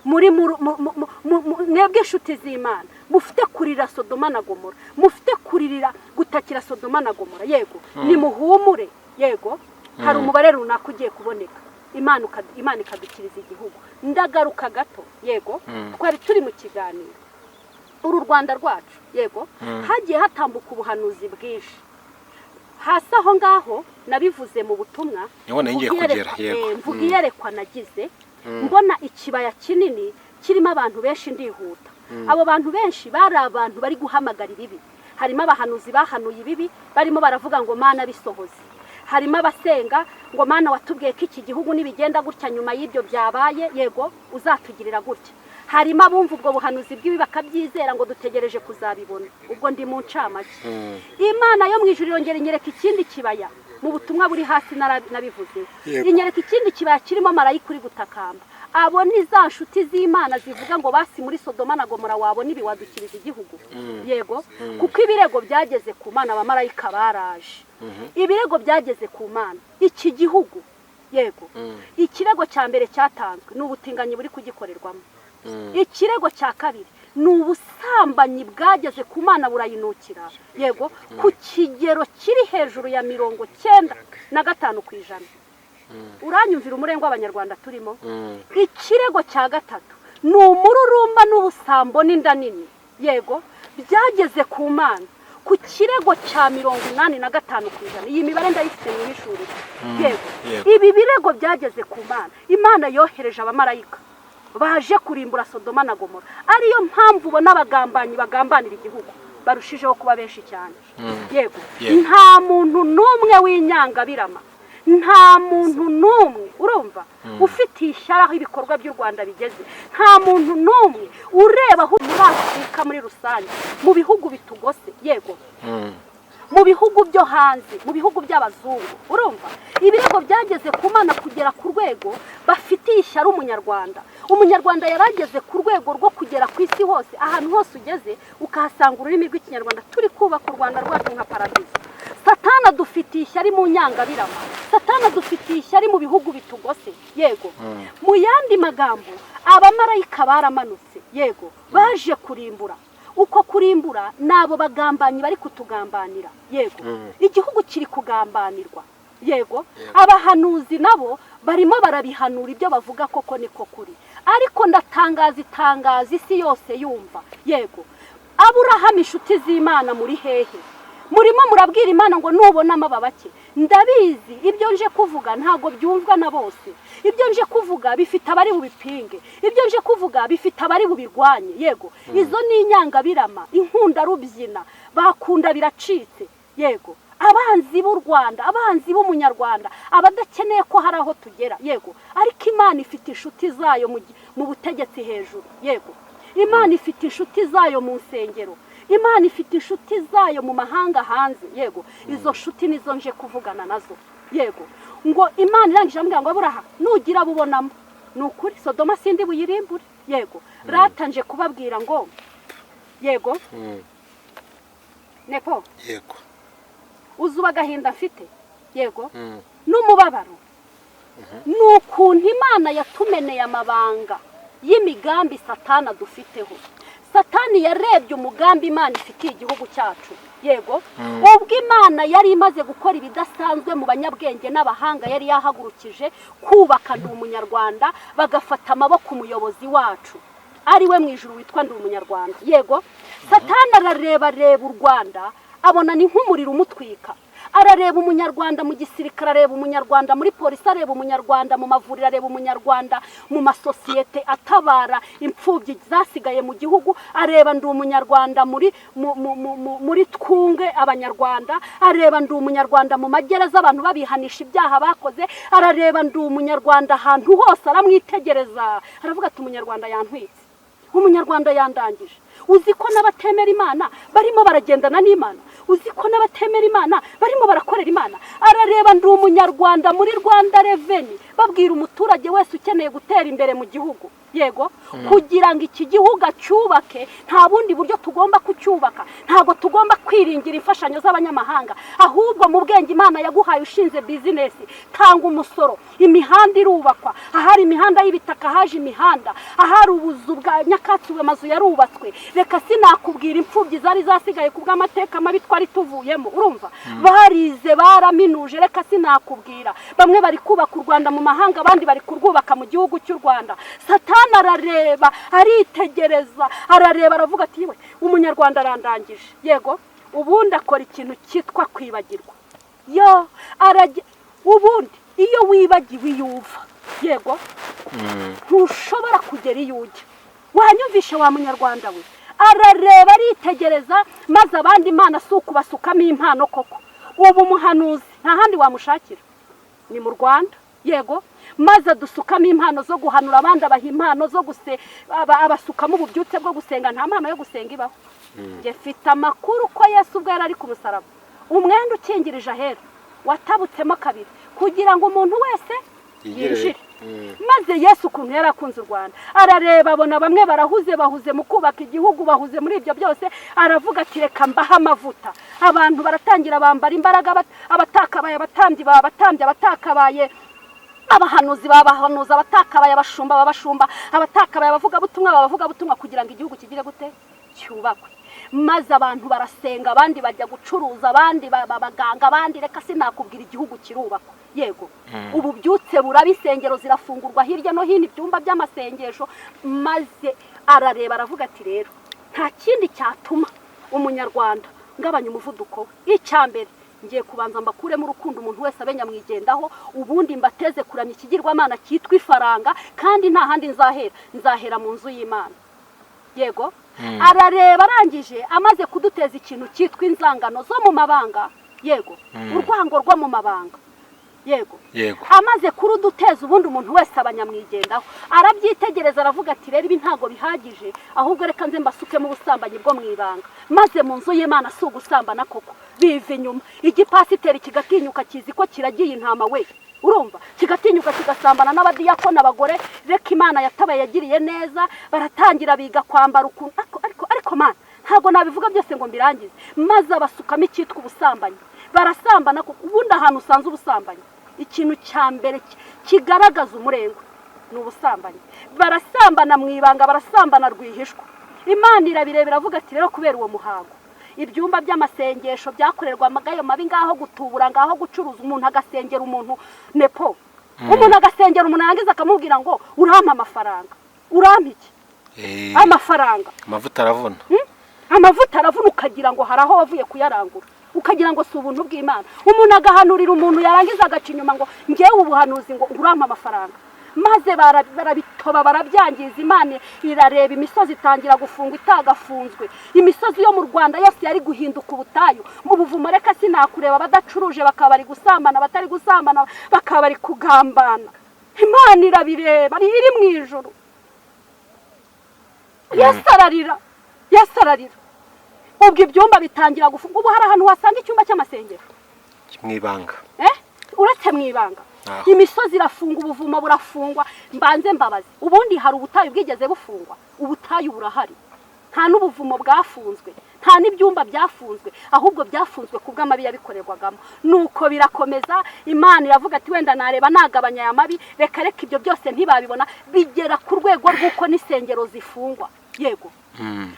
muri mwebwe inshuti z'Imana mufite kurira Sodoma na Gomora, mufite kuririra gutakira Sodoma na Gomora, yego, nimuhumure, yego, hari umubare runaka ugiye kuboneka, Imana ikadukiriza igihugu. Ndagaruka gato, yego, twari turi mu kiganiro. Uru Rwanda rwacu, yego, hagiye hatambuka ubuhanuzi bwinshi. Hasi aho ngaho nabivuze mu butumwa. Niho nari ngiye Mvuga kugera, yego. Mvuga iyerekwa nagize, mbona ikibaya kinini kirimo abantu benshi. Ndihuta, abo bantu benshi bari abantu bari guhamagara ibibi. Harimo abahanuzi bahanuye ibibi, barimo baravuga ngo: "Mana, bisohoze." Harimo abasenga ngo: "Mana, watubwiye ko iki gihugu nibigenda gutya, nyuma y'ibyo byabaye, yego, uzatugirira gutya." Harimo abumva ubwo buhanuzi bw'ibi bakabyizera ngo dutegereje kuzabibona. Ubwo ndi mu ncamake. Imana yo mu ijuru irongera inyereka ikindi kibaya. Mu butumwa buri hasi nabivuzeho. Inyereka ikindi kibaya kirimo marayika uri gutakamba. Abo ni za nshuti z'Imana zivuga ngo: "Basi muri Sodoma na Gomora wabona ibi wadukiriza igihugu." Yego, kuko ibirego byageze ku Mana, abamarayika baraje. Ibirego byageze ku Mana, iki gihugu, yego, ikirego cya mbere cyatanzwe ni ubutinganyi buri kugikorerwamo. Ikirego cya kabiri ni ubusambanyi bwageze ku Mana burayinukira, yego, ku kigero kiri hejuru ya 95%. Uranyumvira umurengwe w'Abanyarwanda turimo. Ikirego cya gatatu ni umururumba n'ubusambo n'inda nini, yego, byageze ku Mana. Ku kirego cya 85%, iyi mibare ndayifite mu ihishuriro, yego. Ibi birego byageze ku Mana. Imana yohereje abamarayika baje kurimbura Sodoma na Gomora. Ariyo mpamvu ubona abagambanyi bagambanira igihugu barushijeho kuba benshi cyane, yego. Nta muntu n'umwe w'inyangabirama, nta muntu n'umwe urumva ufitiye ishyari aho ibikorwa by'u Rwanda bigeze, nta muntu n'umwe ureba aho muri Afurika muri rusange, mu bihugu bitugose, yego, mu bihugu byo hanze, mu bihugu by'abazungu. Urumva, ibirego byageze ku Mana kugera ku rwego bafitiye ishyari umunyarwanda. Umunyarwanda yarageze ku rwego rwo kugera ku isi hose, ahantu hose ugeze ukahasanga ururimi rw'Ikinyarwanda. Turi kubaka u Rwanda rwacu nka paradizo. Satana dufitiye ishyari mu nyangabirama, Satana dufitiye ishyari mu bihugu bitugose, yego. Mu yandi magambo, abamarayika baramanutse, yego, baje kurimbura. Uko kurimbura ni abo bagambanyi bari kutugambanira, yego. Igihugu kiri kugambanirwa, yego. Abahanuzi nabo barimo barabihanura, ibyo bavuga koko niko kuri. Ariko ndatangaza itangazo isi yose yumva, yego. Aburahamu, inshuti z'Imana, muri hehe? Murimo murabwira Imana ngo nubonamo aba bake. Ndabizi, ibyo nje kuvuga ntabwo byumvwa na bose. Ibyo nje kuvuga bifite abari bubipinge, ibyo nje kuvuga bifite abari bubirwanye, yego. Izo ni inyangabirama, inkundarubyina, bakunda biracitse, yego. Abanzi b'u Rwanda, abanzi b'umunyarwanda, abadakeneye ko hari aho tugera, yego. Ariko Imana ifite inshuti zayo mu butegetsi hejuru, yego. Imana ifite inshuti zayo mu nsengero, Imana ifite inshuti zayo mu mahanga hanze, yego. Izo nshuti nizo nje kuvugana nazo, yego. Ngo Imana irangije ambwira ngo: "Aburaha, nugira abo ubonamo, ni ukuri Sodoma sindi buyirimbure." Yego, rata nje kubabwira ngo, yego, nepo. Yego. Uzuba agahinda mfite, yego, n'umubabaro ni ukuntu Imana yatumeneye amabanga y'imigambi Satana dufiteho. Satani yarebye umugambi Imana ifitiye igihugu cyacu, yego. Ubwo Imana yari imaze gukora ibidasanzwe mu banyabwenge n'abahanga yari yahagurukije kubaka Ndi Umunyarwanda, bagafata amaboko umuyobozi wacu ari we mu ijuru witwa Ndi Umunyarwanda, yego. Satani arareba, areba u Rwanda, abona ni nk'umuriro umutwika. Arareba umunyarwanda mu gisirikare, areba umunyarwanda muri polisi, areba umunyarwanda mu mavuriro, areba umunyarwanda mu masosiyete atabara imfubyi zasigaye mu gihugu, areba Ndi Umunyarwanda muri muri Twunge Abanyarwanda, areba Ndi Umunyarwanda mu magereza abantu babihanisha ibyaha bakoze, arareba Ndi Umunyarwanda ahantu hose, aramwitegereza, aravuga ati: "Umunyarwanda yantwitse, umunyarwanda yandangije." Uzi ko n'abatemera Imana barimo baragendana n'Imana? Uzi ko n'abatemera Imana barimo barakorera Imana? Arareba Ndi Umunyarwanda muri Rwanda Revenue, babwira umuturage wese ukeneye gutera imbere mu gihugu, yego, kugira ngo iki gihugu acyubake, nta bundi buryo tugomba kucyubaka. Ntabwo tugomba kwiringira imfashanyo z'abanyamahanga, ahubwo mu bwenge Imana yaguhaye ushinze business, tanga umusoro. Imihanda irubakwa, ahari imihanda y'ibitaka haje imihanda, ahari ubuzu bwa nyakatsi ubu amazu yarubatswe. Reka sinakubwira imfubyi zari zasigaye ku bw'amateka mabi twari tuvuyemo, urumva, barize, baraminuje. Reka sinakubwira, bamwe bari kubaka u Rwanda mu mahanga, abandi bari kurwubaka mu gihugu cy'u Rwanda. Satani arareba, aritegereza, arareba, aravuga ati: "Yewe, umunyarwanda arandangije." Yego, ubundi akora ikintu cyitwa kwibagirwa. Yo arajya, ubundi iyo wibagiwe iyo uva, yego, ntushobora kugera iyo ujya. Wanyumvishe wa munyarwanda we? Arareba, aritegereza, maze abandi Imana si ukubasukamo impano koko. Ubu umuhanuzi nta handi wamushakira, ni mu Rwanda, yego. Maze adusukamo impano zo guhanura, abandi abaha impano zo guse, abasukamo ububyutse bwo gusenga. Nta mpano yo gusenga ibaho. Njye mfite amakuru ko Yesu ubwo yari ari ku musaraba, umwenda ukingirije ahera watabutsemo kabiri kugira ngo umuntu wese yinjire. Maze Yesu ukuntu yari akunze u Rwanda, arareba abona bamwe barahuze, bahuze mu kubaka igihugu, bahuze muri ibyo byose, aravuga ati: "Reka mbahe amavuta." Abantu baratangira bambara imbaraga, abatakabaye abatambyi baba abatambyi, abatakabaye abahanuzi baba abahanuzi, abatakabaye abashumba baba abashumba, abatakabaye abavugabutumwa baba abavugabutumwa, kugira ngo igihugu kigire gute? Cyubakwe. Maze abantu barasenga, abandi bajya gucuruza, abandi baba abaganga, abandi reka sinakubwira, igihugu kirubakwa, yego. Ubu byutse buraba, insengero zirafungurwa hirya no hino, ibyumba by'amasengesho. Maze arareba, aravuga ati: "Rero nta kindi cyatuma umunyarwanda Ngabanya umuvuduko we. Icya mbere, ngiye kubanza mbakuremo urukundo, umuntu wese abe nyamwigendaho, ubundi mbateze kuramya ikigirwamana cyitwa ifaranga. Kandi nta handi nzahera, nzahera mu nzu y'Imana. Yego, arareba, arangije amaze kuduteza ikintu cyitwa inzangano zo mu mabanga. Yego, urwango rwo mu mabanga. Yego. Yego. Amaze kuruduteza, ubundi umuntu wese aba nyamwigendaho. Arabyitegereza, aravuga ati: "Rero ibi ntabwo bihagije, ahubwo reka nze mbasukemo ubusambanyi bwo mu ibanga." Maze mu nzu y'Imana si ugusambana koko, biva inyuma, igipasiteri kigatinyuka, kizi ko kiragiye intama we, urumva, kigatinyuka kigasambana n'abadiyakoni, abagore. Reka, Imana yatabaye, yagiriye neza, baratangira biga kwambara ukuntu. Ariko mana, ntabwo nabivuga byose ngo mbirangize. Maze abasukamo icyitwa ubusambanyi, barasambana kuko ubundi ahantu usanze ubusambanyi, ikintu cya mbere kigaragaza umurengwe ni ubusambanyi. Barasambana mu ibanga, barasambana rwihishwa. Imana irabireba, iravuga ati: "Rero kubera uwo muhango, ibyumba by'amasengesho byakorerwamo ayo mabi, ngaho gutubura, ngaho gucuruza, umuntu agasengera umuntu, nepo, umuntu agasengera umuntu, yarangiza akamubwira ngo urampa amafaranga, urampa iki?" Amafaranga. Amavuta aravuna. Amavuta aravuna, ukagira ngo hari aho wavuye kuyarangura, ukagira ngo si ubuntu bw'Imana. Umuntu agahanurira umuntu, yarangiza agaca inyuma ngo ngewe ubuhanuzi, ngo urampa amafaranga. Maze barabitoba, barabyangiza. Imana irareba, imisozi itangira gufungwa itagafunzwe. Imisozi yo mu Rwanda yose yari guhinduka ubutayu mu buvumo. Reka sinakureba, abadacuruje bakaba bari gusambana, abatari gusambana bakaba bari kugambana. Imana irabireba iri mu ijuru. Yesu ararira, Yesu ararira. Ubwo ibyumba bitangira gufunga. Ubu hari ahantu wasanga icyumba cy'amasengero? Mu ibanga. Eh? Uretse mu ibanga. Aho. Imisozi irafungwa, ubuvumo burafungwa. Mbanze mbabazi, ubundi hari ubutayu bwigeze bufungwa? Ubutayu burahari. Nta n'ubuvumo bwafunzwe, nta n'ibyumba byafunzwe, ahubwo byafunzwe ku bw'amabi yabikorerwagamo. Nuko birakomeza. Imana iravuga ati: "Wenda nareba nagabanya aya mabi." Reka reka, ibyo byose ntibabibona. Bigera ku rwego rw'uko n'isengero zifungwa. Yego.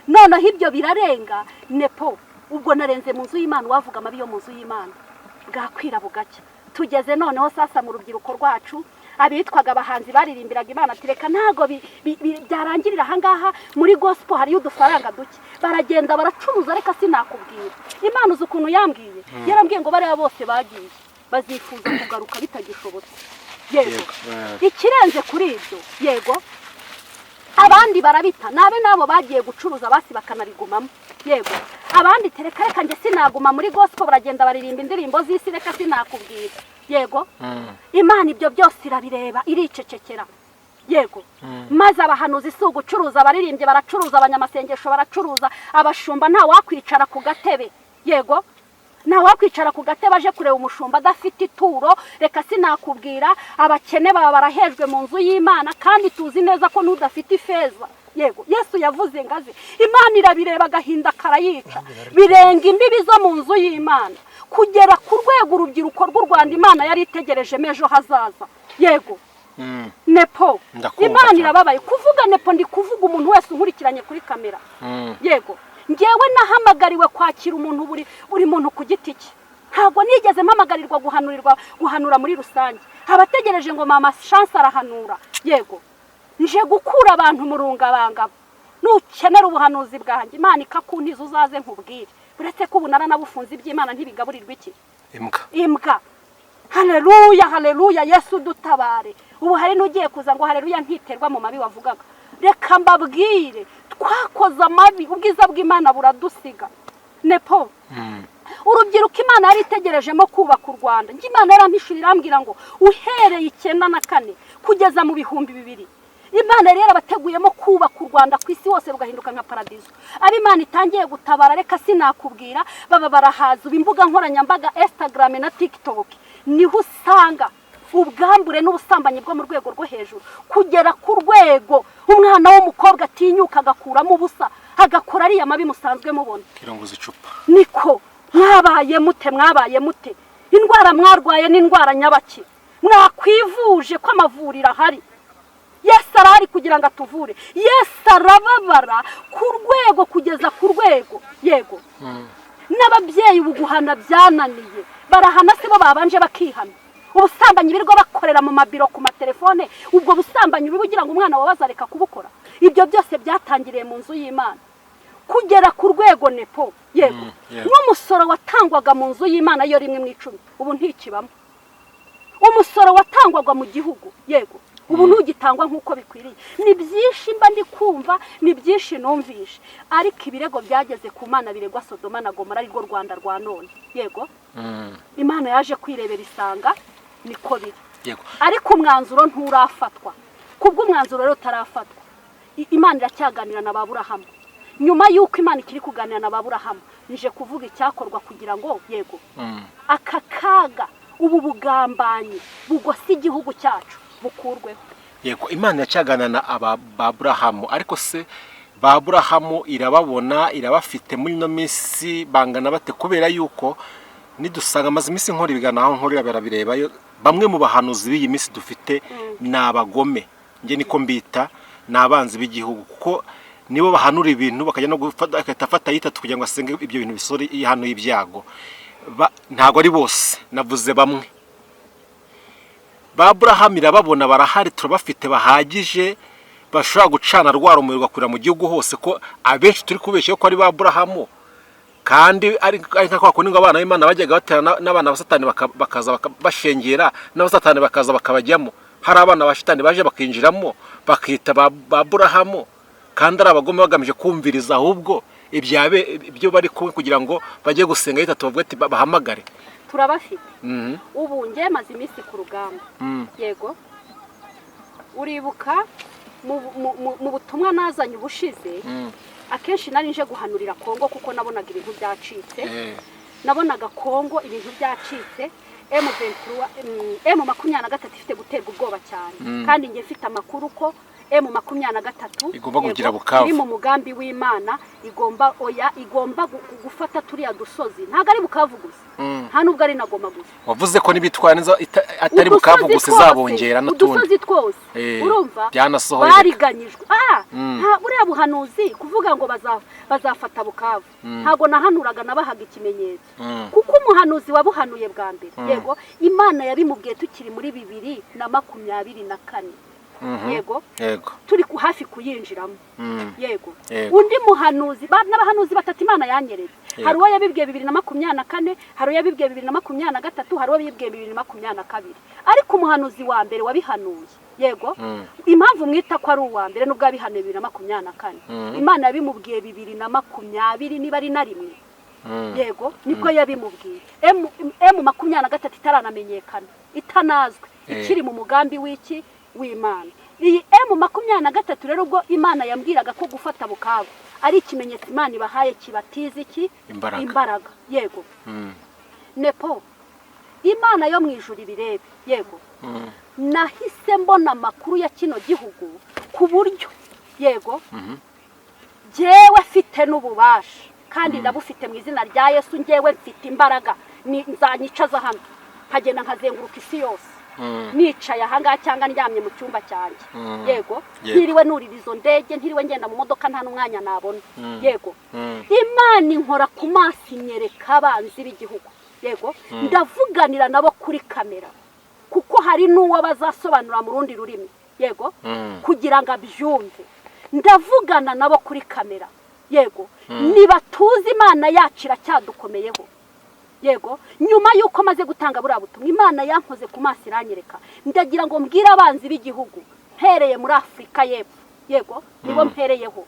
Noneho ibyo birarenga, nepo. Ubwo narenze mu nzu y'Imana. Uwavuga amabi yo mu nzu y'Imana bwakwira bugacya. Tugeze noneho sasa mu rubyiruko rwacu, abitwaga abahanzi baririmbiraga Imana, ati: "Reka, ntabwo byarangirira ahangaha, muri gospel hariyo udufaranga duke." Baragenda baracuruza. Reka sinakubwira. Imana uzi ukuntu yambwiye? Yarambwiye ngo bariya bose bagiye bazifuza kugaruka bitagishobotse. Yego. Yego. Ikirenze kuri ibyo, yego, abandi barabita nabe nabo bagiye gucuruza, basi bakanabigumamo. Yego, abandi tereka reka, njye sinaguma muri gospel, baragenda baririmba indirimbo z'isi. Reka sinakubwira. Yego. Imana ibyo byose irabireba, iricecekera. Yego. Maze abahanuzi si ugucuruza, abaririmbyi baracuruza, abanyamasengesho baracuruza, abashumba nta wakwicara ku gatebe. Yego, nta wakwicara ku gatebe aje kureba umushumba adafite ituro. Reka sinakubwira. Abakene baba barahejwe mu nzu y'Imana, kandi tuzi neza ko n'udafite ifeza, yego, Yesu yavuze ngo aze. Imana irabireba, agahinda karayica, birenga imbibi zo mu nzu y'Imana, kugera ku rwego urubyiruko rw'u Rwanda Imana yari itegerejemo ejo hazaza. Yego. Nepo. Ndakumva Imana cyane. irababaye kuvuga, nepo. Ndi kuvuga umuntu wese unkurikiranye kuri kamera. Yego, ngewe nahamagariwe kwakira umuntu, buri muntu ku giti cye. Ntabwo nigeze mpamagarirwa guhanurirwa, guhanura muri rusange. Abategereje ngo mama Chance arahanura, yego, nje gukura abantu mu rungabangabo. Nukenera ubuhanuzi bwanjye, Imana ikakuntiza, uzaze nkubwire. Uretse ko ubu naranabufunze. Iby'Imana ntibigaburirwa iki? Imbwa. Imbwa. Haleluya, haleluya, Yesu dutabare. Ubu hari n'ugiye kuza ngo haleluya ntiterwa mu mabi wavugaga. Reka mbabwire, twakoze amabi, ubwiza bw'Imana buradusiga, nepo. Urubyiruko Imana yari itegerejemo kubaka u Rwanda, njye Imana yarampishura, irambwira ngo uhereye 94 kugeza mu 2000, Imana yari yarabateguyemo kubaka u Rwanda ku isi hose, rugahinduka nka paradizo. Abo Imana itangiye gutabara, reka sinakubwira, baba barahaza. Ubu imbuga nkoranyambaga, Instagram na TikTok, niho usanga ubwambure n'ubusambanyi bwo mu rwego rwo hejuru, kugera ku rwego umwana w'umukobwa atinyuka agakuramo ubusa, agakora ariya mabi musanzwe mubona. Kirongoza icupa. Niko mwabaye mute? Mwabaye mute? Indwara mwarwaye n'indwara nyabaki? Mwakwivuje ko amavuriro ahari? Yesu arahari kugira ngo atuvure. Yesu arababara ku rwego, kugeza ku rwego, yego, n'ababyeyi ubu guhana byananiye. Barahana se bo babanje bakihana? Ubusambanyi birirwa bakorera mu mabiro, ku matelefone, ubwo busambanyi uba ugira ngo umwana wawe azareka kubukora? Ibyo byose byatangiriye mu nzu y'Imana. Kugera ku rwego nepo, yego, Yego. N'umusoro watangwaga mu nzu y'Imana yo 1 mu 10 ubu ntikibamo. Umusoro watangwaga mu gihugu, yego, ubu ntugitangwa nk'uko bikwiriye. Ni byinshi mba ndi kumva, ni byinshi numvishe, ariko ibirego byageze ku Mana biregwa Sodoma na Gomora, arirwo Rwanda rwa none, yego. Imana yaje kwirebera isanga niko biri. Ariko umwanzuro nturafatwa. Kubw'umwanzuro rero utarafatwa, Imana iracyaganira na ba Burahamu. Nyuma y'uko Imana ikiri kuganira na ba Burahamu, nije kuvuga icyakorwa kugira ngo, yego, aka kaga, ubu bugambanyi bugose igihugu cyacu bukurweho. Yego, Imana iracyaganira na aba ba Burahamu, ariko se ba Burahamu irababona, irabafite muri ino minsi bangana bate? Kubera yuko nidusanga amaze iminsi nkora ibiganiro aho nkorera barabirebayo, bamwe mu bahanuzi b'iyi minsi dufite ni abagome, njye niko mbita, ni abanzi b'igihugu, kuko nibo bahanura ibintu bakajya no gufata, agahita afata yitatu kugira ngo asenge ibyo bintu bisore hano y'ibyago. Ntabwo ari bose, navuze bamwe. Ba Burahamu irababona, barahari, turabafite bahagije bashobora gucana rwa rumuri rugakwira mu gihugu hose, ko abenshi turi kubeshya ko ari ba Burahamu kandi ari nka kwa kundi ngo abana b'Imana bajyaga baterana n'abana ba Satani bakaza bashengera, n'abasatani bakaza bakabajyamo. Hari abana ba Shitani baje bakinjiramo bakita ba Burahamu kandi ari abagome, bagamije kumviriza ahubwo ibyabe ibyo bari kumwe kugira ngo bajye gusenga yitatu bavuge ati bahamagare. Turabafite. Ubu njye maze iminsi ku rugamba. Yego, uribuka mu butumwa nazanye ubushize, akenshi nari nje guhanurira Kongo kuko nabonaga ibintu byacitse. Nabonaga Kongo ibintu byacitse, M23, M23 ifite guterwa ubwoba cyane, kandi njye mfite amakuru ko M23 Igomba kugira yego, Bukavu. iri mu mugambi w'Imana, igomba, oya, igomba gufata turiya dusozi. Ntabwo ari Bukavu gusa, nta nubwo ari na Goma gusa. Wavuze ko nibitwara neza atari Bukavu Udusozi gusa, twose, izabongera n'utundi. Udusozi twose. Urumva Byanasohoye. bariganyijwe. Nta buriya buhanuzi kuvuga ngo bazafata Bukavu, ntabwo nahanuraga, nabahaga ikimenyetso, kuko umuhanuzi wabuhanuye bwa mbere, yego, Imana yabimubwiye tukiri muri 2024, yego, turi hafi kuyinjiramo. Yego. Undi muhanuzi, n'abahanuzi batatu Imana yanyeretse. Hari uwo yabibwiye 2024, hari uwo yabibwiye 2023, hari uwo yabibwiye 2022. Ariko umuhanuzi wa mbere wabihanuye, yego, impamvu mwita ko ari uwa mbere nubwo yabihanuye 2024, Imana yabimubwiye 2020 niba ari na rimwe. Yego, nibwo yabimubwiye M23 itaranamenyekana, itanazwi, ikiri mu mugambi w'iki w'Imana. Iyi M23 rero, ubwo Imana yambwiraga ko gufata Bukavu ari ikimenyetso Imana ibahaye kibatiza iki? Imbaraga. Imbaraga, yego. Nepo, Imana yo mu ijuru ibirebe, yego. Nahise mbona amakuru ya kino gihugu ku buryo, yego, jyewe mfite n'ububasha kandi ndabufite mu izina rya Yesu. Njyewe mfite imbaraga, nzanyicaza hano nkagenda nkazenguruka isi yose nicaye ahangaha cyangwa ndyamye mu cyumba cyanjye, yego. Ntiriwe nurira izo ndege, ntiriwe ngenda mu modoka, nta n'umwanya nabona, yego. Imana inkora ku maso, inyereka abanzi b'igihugu, yego. Ndavuganira nabo kuri kamera kuko hari n'uwo bazasobanura mu rundi rurimi, yego, kugira ngo abyumve. Ndavugana nabo kuri kamera, yego. Nibatuzi Imana yacu iracyadukomeyeho, yego. Nyuma y'uko maze gutanga buriya butumwa, Imana yankoze ku maso iranyereka. Ndagira ngo mbwire abanzi b'igihugu, mpereye muri Afurika y'Epfo, yego, nibo mpereyeho.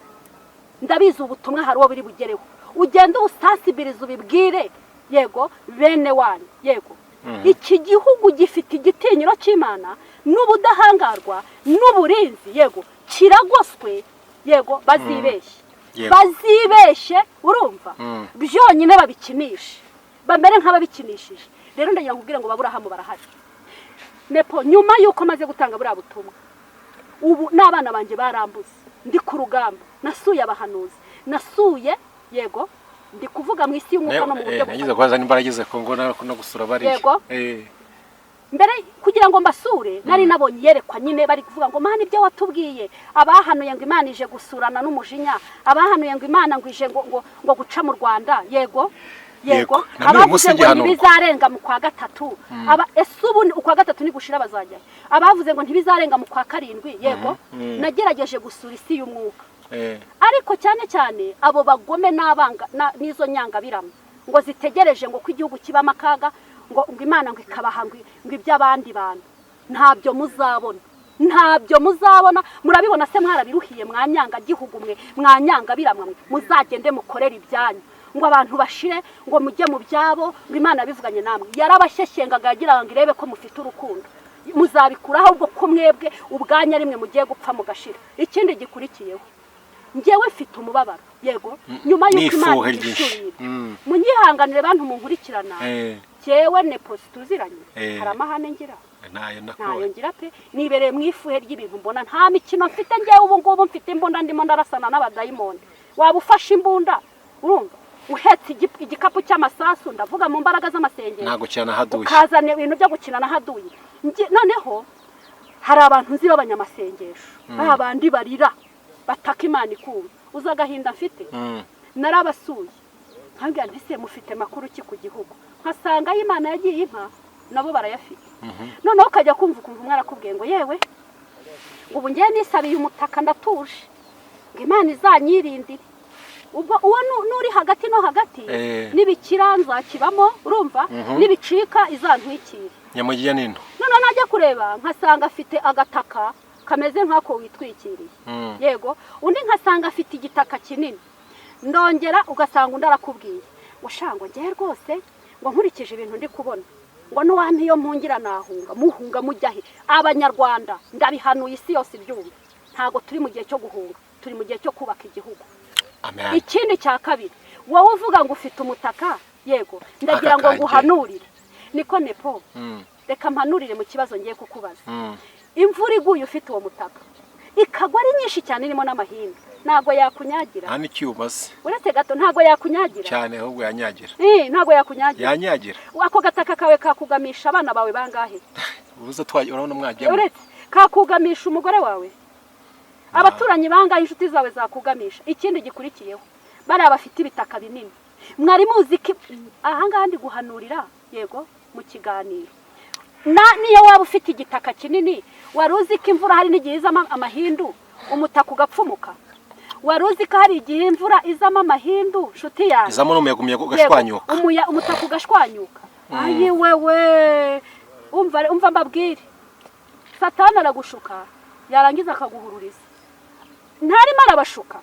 Ndabizi ubutumwa hari uwo buri bugereho. Ugende ubusasibiriza, ubibwire, yego, bene wanyu, yego. Iki gihugu gifite igitinyiro cy'Imana n'ubudahangarwa n'uburinzi, yego, kiragoswe, yego. Bazibeshye, bazibeshye, urumva, byonyine babikinishe, bamere nk'ababikinishije. Rero ndagira ngo ubwire ngo baburahamu barahari. Nepo, nyuma y'uko maze gutanga buriya butumwa, ubu n'abana banjye barambuze. Ndi ku rugamba, nasuye abahanuzi, nasuye, yego, ndi kuvuga mu isi y'umwuka no mu buryo Nagize bufatika. kubaza nimba yarageze Kongo no gusura bariya. Yego. Mbere kugira ngo mbasure nari nabonye iyerekwa nyine, bari kuvuga ngo: "Mana, ibyo watubwiye, abahanuye ngo Imana ije gusurana n'umujinya, abahanuye ngo Imana ngo ije ngo guca mu Rwanda," yego, yego. Yego. Na n'uyu munsi Abavuze ngo igihanurwa. ntibizarenga mu kwa gatatu, aba ese ubu ukwa gatatu nigushira bazajya? Abavuze ngo ntibizarenga mu kwa karindwi, yego. Nagerageje gusura isi y'umwuka. Ariko cyane cyane abo bagome n'abanga n'izo nyangabirama ngo zitegereje ngo ko igihugu kibamo akaga, ngo Imana ngo ikabaha ngo iby'abandi bantu, ntabyo muzabona, ntabyo muzabona. Murabibona se mwarabiruhiye? Mwanyanga gihugu mwe, mwanyanga biramwa mwe, muzagende mukorere ibyanyu, ngo abantu bashire, ngo mujye mu byabo, ngo Imana bivuganye namwe. Yarabashyeshyengaga, yagira ngo irebe ko mufite urukundo. Muzabikuraho ahubwo ko mwebwe ubwanya rimwe mugiye gupfa mugashira. Ikindi gikurikiyeho, njyewe mfite umubabaro, yego, nyuma y'uko Imana N'ifuhe ryinshi. ihishuriye ibyo. Munyihanganire bantu munkurikirana, jyewe Neposi tuziranye, hari amahane ngira? Ntayo Ntayo nakubonye. ngira pe. Nibereye mu ifuhe ry'ibintu mbona. Nta mikino mfite ngewe. Ubu ngubu mfite imbunda, ndimo ndarasana n'abadayimoni. Waba ufashe imbunda, urumva uhetse igikapu cy'amasasu, ndavuga mu mbaraga z'amasengero, Ntabwo cyane ahaduye. ukazana ibintu byo gukina na haduye. Noneho hari abantu nzi b'abanyamasengesho, ba bandi barira bataka Imana ikumva. Uzi agahinda mfite? Narabasuye, nkabwira nti: "Se mufite makuru ki ku gihugu?" Nkasanga ayo Imana yagiye impa nabo barayafite. Noneho ukajya kumva ukumva umwe arakubwiye ngo: "Yewe, ubu ngewe nisabiye umutaka, ndatuje, ngo Imana izanyirindire." Ubwo uwo n'uri hagati no hagati, nibikira nzakibamo, urumva, nibicika izantwikire. Nyamujya nino. Noneho najya kureba nkasanga afite agataka kameze nk'ako witwikiriye. Yego, undi nkasanga afite igitaka kinini. Ndongera ugasanga undi arakubwiye ngo: "Shango, ngewe rwose ngo nkurikije ibintu ndi kubona, ngo n'uwampa iyo mpungira nahunga." Muhunga mujya he? Abanyarwanda, ndabihanuye isi yose ibyumva, ntabwo turi mu gihe cyo guhunga, turi mu gihe cyo kubaka igihugu. Amen. Ikindi cya kabiri, wowe uvuga ngo ufite umutaka, yego, ndagira Aka ngo kanjye. nguhanurire. Niko Nepo, reka mpanurire mu kibazo ngiye kukubaza. Imvura iguye ufite uwo mutaka, ikagwa ari nyinshi cyane irimo n'amahindu, ntabwo yakunyagira? Nta n'icyuma se. Uretse gato, ntabwo yakunyagira? Cyane, ahubwo yanyagira. Ntabwo yakunyagira? Yanyagira. Ako gataka kawe kakugamisha abana bawe bangahe? Ubuze twaje, urabona mwajyamo. Uretse kakugamisha umugore wawe, abaturanyi bangahe, inshuti zawe zakugamisha? Ikindi gikurikiyeho, bariya bafite ibitaka binini, mwari muzi ko ahangaha ndi guhanurira, yego, mu kiganiro na niyo waba ufite igitaka kinini, wari uzi ko imvura hari n'igihe izamo amahindu umutaka ugapfumuka? Wari uzi ko hari igihe imvura izamo amahindu, nshuti yanjye? Izamo n'umuyaga, umuyaga ugashwanyuka. Yego, umutaka ugashwanyuka. Ayi wewe, umva, umva mbabwire, Satani aragushuka, yarangiza akaguhururiza. Ntarimo arabashuka?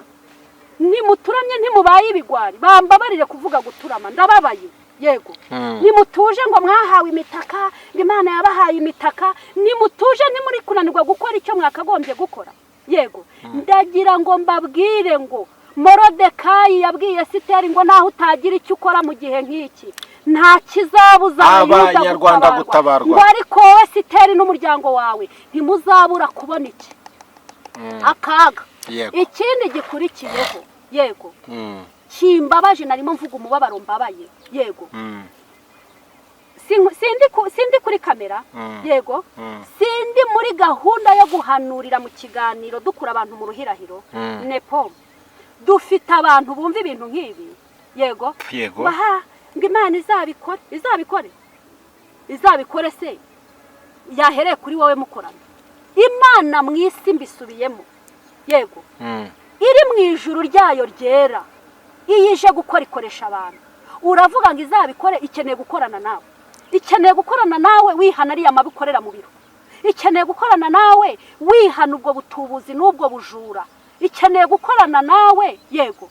Ntimuturamye, ntimubaye ibigwari. Bambabarire kuvuga guturama, ndababaye, yego. Nimutuje ngo mwahawe imitaka, ngo Imana yabahaye imitaka. Nimutuje, ntimuri kunanirwa gukora icyo mwakagombye gukora. Yego, ndagira ngo mbabwire ngo Morodekayi yabwiye Esiteri ngo naho utagira icyo ukora mu gihe nk'iki, nta kizabuza Abayuda Abanyarwanda gutabarwa. Ngo ariko wowe Esiteri n'umuryango wawe ntimuzabura kubona iki? Akaga. Ikindi gikurikiyeho, yego, kimbabaje, narimo mvuga umubabaro mbabaye, yego. Sindi kuri kamera, yego, sindi muri gahunda yo guhanurira mu kiganiro dukura abantu mu ruhirahiro. Nepo, dufite abantu bumva ibintu nk'ibi, yego. Baha ngo Imana izabikore, izabikore, izabikore se yahereye kuri wowe mukorana Imana mu isi? Mbisubiyemo, yego, iri mu ijuru ryayo ryera, iyo ije gukora ikoresha abantu. Uravuga ngo izabikore, ikeneye gukorana nawe, ikeneye gukorana nawe wihana ariya mabi ukorera mu biro, ikeneye gukorana nawe wihana ubwo butubuzi n'ubwo bujura, ikeneye gukorana nawe, yego,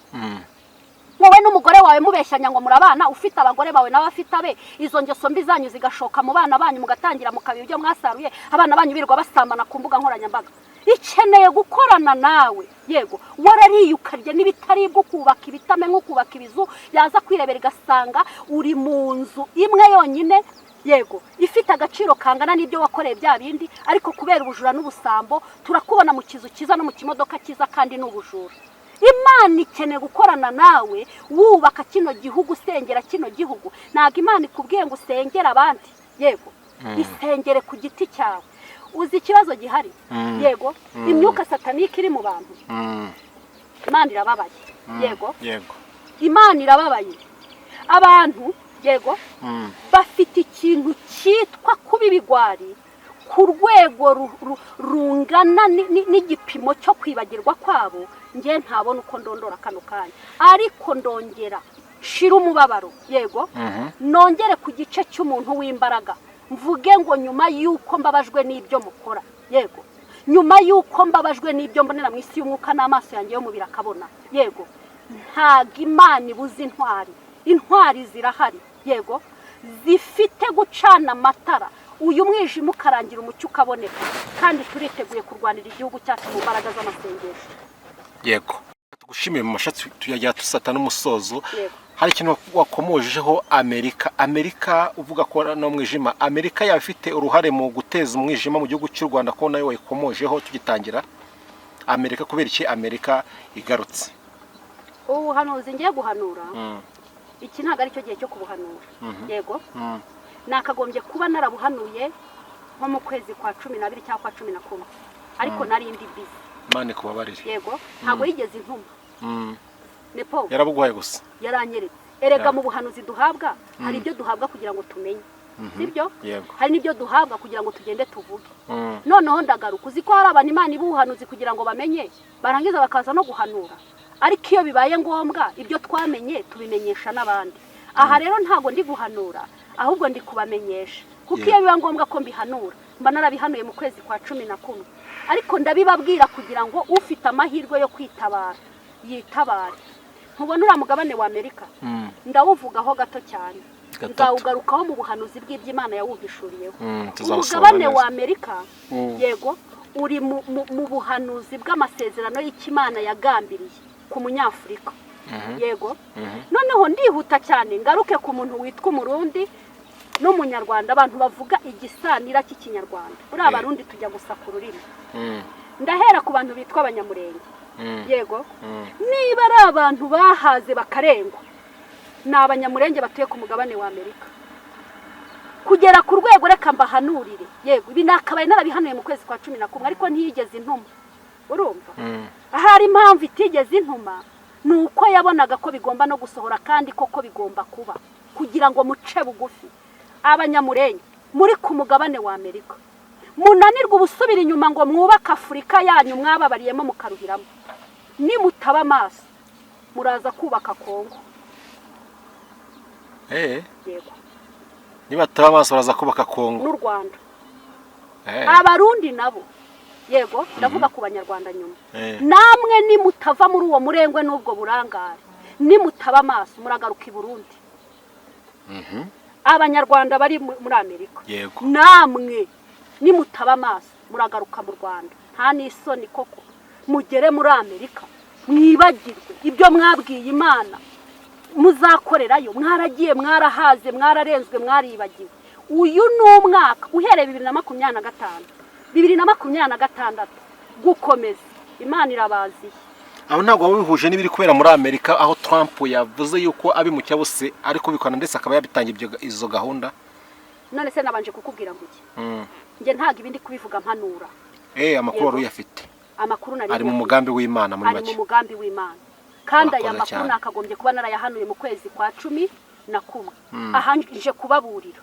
wowe n'umugore wawe mubeshyanya ngo murabana, ufite abagore bawe nawe afite abe, izo ngeso mbi zanyu zigashoka mu bana banyu, mugatangira mukaba ibyo mwasaruye, abana banyu birirwa basambana ku mbuga nkoranyambaga. Ikeneye gukorana nawe, yego, warariye ukarya n'ibitaribwa, ukubaka ibitamenwa, ukubaka ibizu, yaza kwirebera igasanga uri mu nzu imwe yonyine, yego, ifite agaciro kangana n'ibyo wakoreye bya bindi, ariko kubera ubujura n'ubusambo turakubona mu kizu cyiza no mu kimodoka cyiza, kandi ni ubujura. Imana ikeneye gukorana nawe wubaka kino gihugu, usengera kino gihugu. Ntabwo Imana ikubwiye ngo usengere abandi, yego, isengere ku giti cyawe. Uzi ikibazo gihari? Yego, imyuka satanike iri mu bantu. Imana irababaye, yego. Imana irababaye. Abantu, yego, bafite ikintu cyitwa kuba ibigwari. Ku rwego rungana n'igipimo cyo kwibagirwa kwabo, njye ntabona uko ndondora kano kanya, ariko ndongera shira umubabaro, yego, nongere ku gice cy'umuntu w'imbaraga mvuge ngo nyuma y'uko mbabajwe n'ibyo mukora, yego, nyuma y'uko mbabajwe n'ibyo mbonera mu isi y'umwuka n'amaso yanjye y'umubiri akabona, yego, ntabwo Imana ibuze intwari. Intwari zirahari, yego, zifite gucana amatara, uyu mwijima ukarangira, umucyo ukaboneka, kandi turiteguye kurwanira igihugu cyacu mu mbaraga z'amasengesho. Yego, tugushimiye. Mu mashatsi tuyajya dusata n'umusozo. Yego. Hari ikintu wakomojeho, Amerika. Amerika uvuga ko no mwijima, Amerika yaba ifite uruhare mu guteza umwijima mu gihugu cy'u Rwanda, ko nayo wayikomojeho tugitangira? Amerika, kubera iki Amerika igarutse? Ubuhanuzi ngiye guhanura, iki ntabwo ari cyo gihe cyo kubuhanura, yego. Nakagombye kuba narabuhanuye nko mu kwezi kwa 12 cyangwa kwa 11, ariko nari ndi busy. Imana ikubabarire. Yego, ntabwo yigeze intuma. Nepo. Yarabuguhaye gusa. Yaranyeretse erega. Mu buhanuzi duhabwa, hari ibyo duhabwa kugira ngo tumenye, sibyo? Yego. Hari n'ibyo duhabwa kugira ngo tugende tuvuge. Noneho ndagaruka, uzi ko hari abantu Imana iba ubuhanuzi kugira ngo bamenye, barangiza bakaza no guhanura, ariko iyo bibaye ngombwa ibyo twamenye tubimenyesha n'abandi. Aha rero ntabwo ndi guhanura, ahubwo ndi kubamenyesha, kuko iyo biba ngombwa ko mbihanura mba narabihanuye mu kwezi kwa 11, ariko ndabibabwira kugira ngo ufite amahirwe yo kwitabara yitabare. Ntubona uriya mugabane wa Amerika? Ndawuvugaho gato cyane. Gatatu. Nzawugarukaho mu buhanuzi bw'iby'Imana yawuhishuriyeho. Tuzawusobanura Umugabane neza. wa Amerika, yego, uri mu buhanuzi bw'amasezerano y'Ikimana yagambiriye ku Munyafurika, yego. Noneho ndihuta cyane ngaruke ku muntu witwa Umurundi n'Umunyarwanda, abantu bavuga igisanira cy'Ikinyarwanda. Buriya Abarundi tujya gusa ku rurimi. Ndahera ku bantu bitwa Abanyamurenge. Yego. Niba ari abantu bahaze bakarengwa, ni Abanyamurenge batuye ku mugabane wa Amerika, kugera ku rwego, reka mbahanurire, yego, ibi nakabaye narabihanuye mu kwezi kwa 11, ariko ntiyigeze intuma, urumva? Ahari impamvu itigeze intuma ni uko yabonaga ko bigomba no gusohora, kandi koko bigomba kuba kugira ngo muce bugufi. Abanyamurenge muri ku mugabane wa Amerika, munanirwe ubusubira inyuma ngo mwubake Afurika yanyu mwababariyemo mukaruhiramo, nimutaba amaso muraza kubaka Kongo. Yego. Nibataba amaso baraza kubaka Kongo. N'u Rwanda. Abarundi nabo, yego, ndavuga ku Banyarwanda nyuma. Namwe nimutava muri uwo murengwe n'ubwo burangare, nimutaba amaso muragaruka i Burundi. Abanyarwanda bari muri Amerika, namwe nimutaba amaso muragaruka mu Rwanda. Nta n'isoni koko, mugere muri Amerika mwibagirwe ibyo mwabwiye Imana muzakorerayo. Mwaragiye, mwarahaze, mwararenzwe, mwaribagiwe. Uyu ni umwaka uhereye 2025, 2026 gukomeza, Imana irabaziye. Aho ntabwo waba bihuje n'ibiri kubera muri Amerika, aho Trump yavuze yuko abimukira bose ari kubikora, ndetse akaba yabitangiye izo gahunda? None se nabanje kukubwira ngo iki? Njye ntabwo ibindi kubivuga mpanura. Amakuru wari uyafite. Amakuru nari Ari mu nyafite. mugambi w'Imana muri Ari mu make. mugambi w'Imana, kandi aya Urakoze makuru cyane. nakagombye kuba narayahanuye mu kwezi kwa 11. Aha nje kubaburira,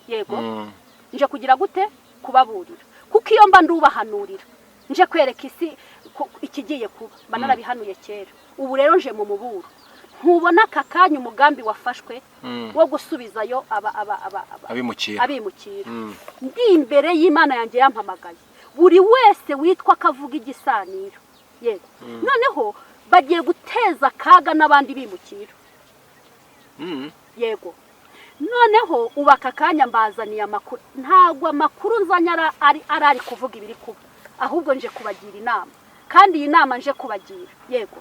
yego. Nje kugira gute? Kubaburira, kuko iyo mba ndubahanurira nje kwereka isi ko ikigiye kuba, mba narabihanuye kera. Ubu rero nje mu muburo. Ntubona aka kanya umugambi wafashwe wo gusubizayo aba Abimukira. Abimukira. Ndi imbere y'Imana yanjye yampamagaye, buri wese witwa ko avuga igisaniro, yego, noneho bagiye guteza akaga n'abandi bimukira. Yego, noneho ubu aka kanya mbazaniye amakuru. Ntabwo amakuru nzanye ari kuvuga ibiri kuba, ahubwo nje kubagira inama, kandi iyi nama nje kubagira, yego,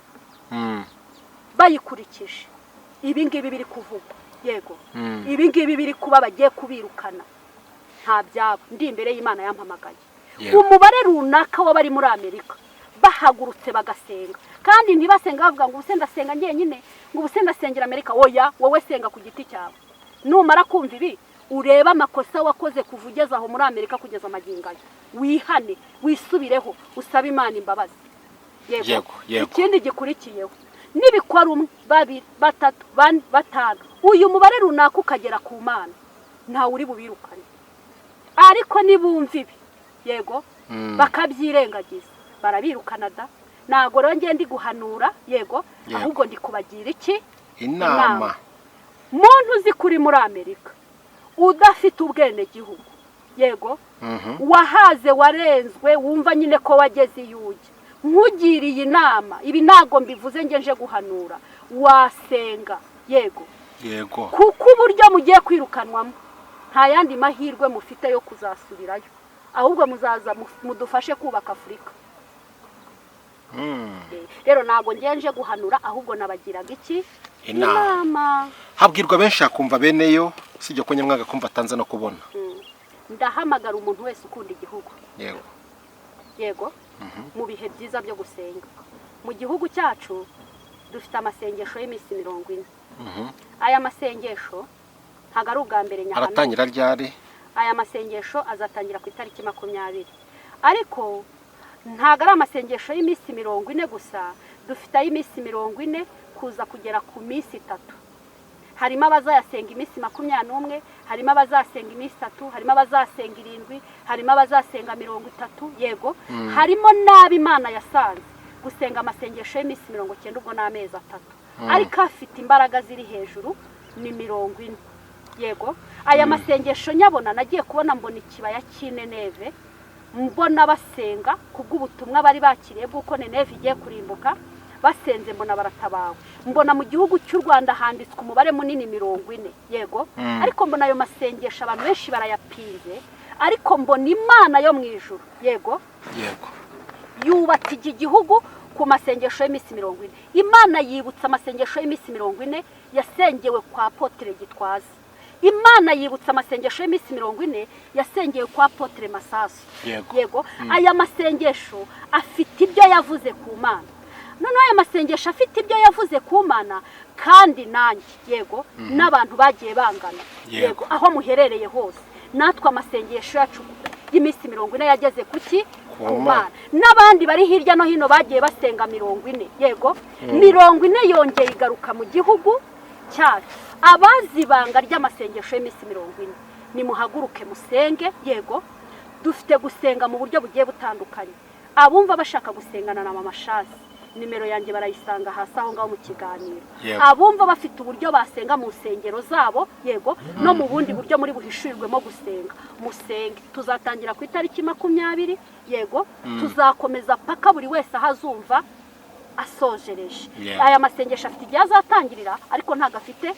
bayikurikije, ibi ngibi biri kuvugwa, yego, ibi ngibi biri kuba, bagiye kubirukana, nta byabo. Ndi imbere y'Imana yampamagaye. Umubare runaka w'abari muri Amerika bahagurutse bagasenga, kandi ntibasenga bavuga ngo ubuse ndasenga njyenyine, ngo ubuse ndasengera Amerika. Oya, wowe senga ku giti cyawe. Numara kumva ibi, urebe amakosa wakoze kuva ugeze aho muri Amerika kugeza amagingo aya, wihane, wisubireho, usabe Imana imbabazi. Yego, yego. Ikindi gikurikiyeho, nibikora umwe, babiri, batatu, bane, batanu, uyu mubare runaka ukagera ku Mana, ntawe uri bubirukane. Ariko nibumva ibi Yego, bakabyirengagiza, barabirukana da. Ntabwo rero ngiye ndi guhanura, yego, ahubwo ndi kubagira iki? Inama. Muntu uzi kuri muri Amerika udafite ubwenegihugu, yego, wahaze, warenzwe, wumva nyine ko wageze iyo ujya, nkugiriye inama, ibi ntabwo mbivuze nge nje guhanura, wasenga, yego, kuko uburyo mugiye kwirukanwamo nta yandi mahirwe mufite yo kuzasubirayo, ahubwo muzaza mudufashe kubaka Afurika. Rero ntabwo ngenje guhanura, ahubwo nabagiraga iki? Inama. Inama. Habwirwa benshi hakumva beneyo, usibye ko nyamwanga kumva atanze no kubona. Ndahamagara umuntu wese ukunda igihugu, yego, mu bihe byiza byo gusenga mu gihugu cyacu dufite amasengesho y'iminsi 40. Aya masengesho ntabwo ari ubwa mbere nyahanura. Aratangira ryari? Aya masengesho azatangira ku itariki 20, ariko ntabwo ari amasengesho y'iminsi 40 gusa. Dufite ay'iminsi 40 kuza kugera ku minsi 3. Harimo abazayasenga iminsi 21, harimo abazasenga iminsi 3, harimo abazasenga 7, harimo abazasenga 30, yego, harimo n'abo Imana yasanze gusenga amasengesho y'iminsi 90, ubwo ni amezi 3, ariko afite imbaraga ziri hejuru ni 40. Yego, aya masengesho nyabona nagiye kubona mbona ikibaya cy'Ineneve, mbona basenga kubw'ubutumwa bari bakiriye bw'uko Nineve igiye kurimbuka. Basenze mbona baratabawe. Mbona mu gihugu cy'u Rwanda handitswe umubare munini 40, yego, ariko mbona ayo masengesho abantu benshi barayapinze, ariko mbona Imana yo mu ijuru, yego, yubatse iki gihugu ku masengesho y'iminsi 40. Imana yibutsa amasengesho y'iminsi 40 yasengewe kwa Apotre Gitwaza. Imana yibutsa amasengesho y'iminsi 40 yasengewe kwa Apotre Masasu. Yego, aya masengesho afite ibyo yavuze ku Mana. Noneho aya masengesho afite ibyo yavuze ku Mana, kandi nanjye, yego, n'abantu bagiye bangana, yego, aho muherereye hose, natwe amasengesho yacu y'iminsi 40 yageze kuki? Ku Mana. Mana. N'abandi bari hirya no hino bagiye basenga 40, yego, 40 yongeye igaruka mu gihugu cyacu. Abazi ibanga ry'amasengesho y'iminsi 40, nimuhaguruke musenge. Yego, dufite gusenga mu buryo bugiye butandukanye. Abumva bashaka gusengana na Mama Shasi, nimero yanjye barayisanga hasi aho ngaho mu kiganiro. Abumva bafite uburyo basenga mu nsengero zabo, yego, no mu bundi buryo muri buhishurirwemo gusenga, musenge. Tuzatangira ku itariki 20, yego, tuzakomeza paka buri wese aho azumva asojereje. Aya masengesho afite igihe azatangirira, ariko ntabwo afite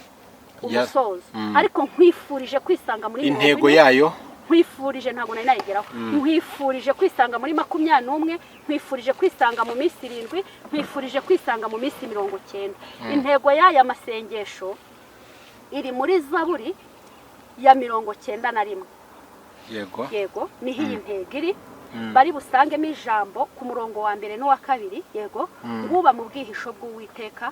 umusozo. Ariko nkwifurije kwisanga muri Intego 40. yayo? Nkwifurije, ntabwo nari nayigeraho, nkwifurije kwisanga muri 21, nkwifurije kwisanga mu minsi 7, nkwifurije kwisanga mu minsi 90. Intego y'aya masengesho iri muri Zaburi ya 91. Yego, niho iyi ntego iri. Bari busangemo ijambo ku murongo wa mbere n'uwa kabiri, yego: "Nguba mu bwihisho bw'Uwiteka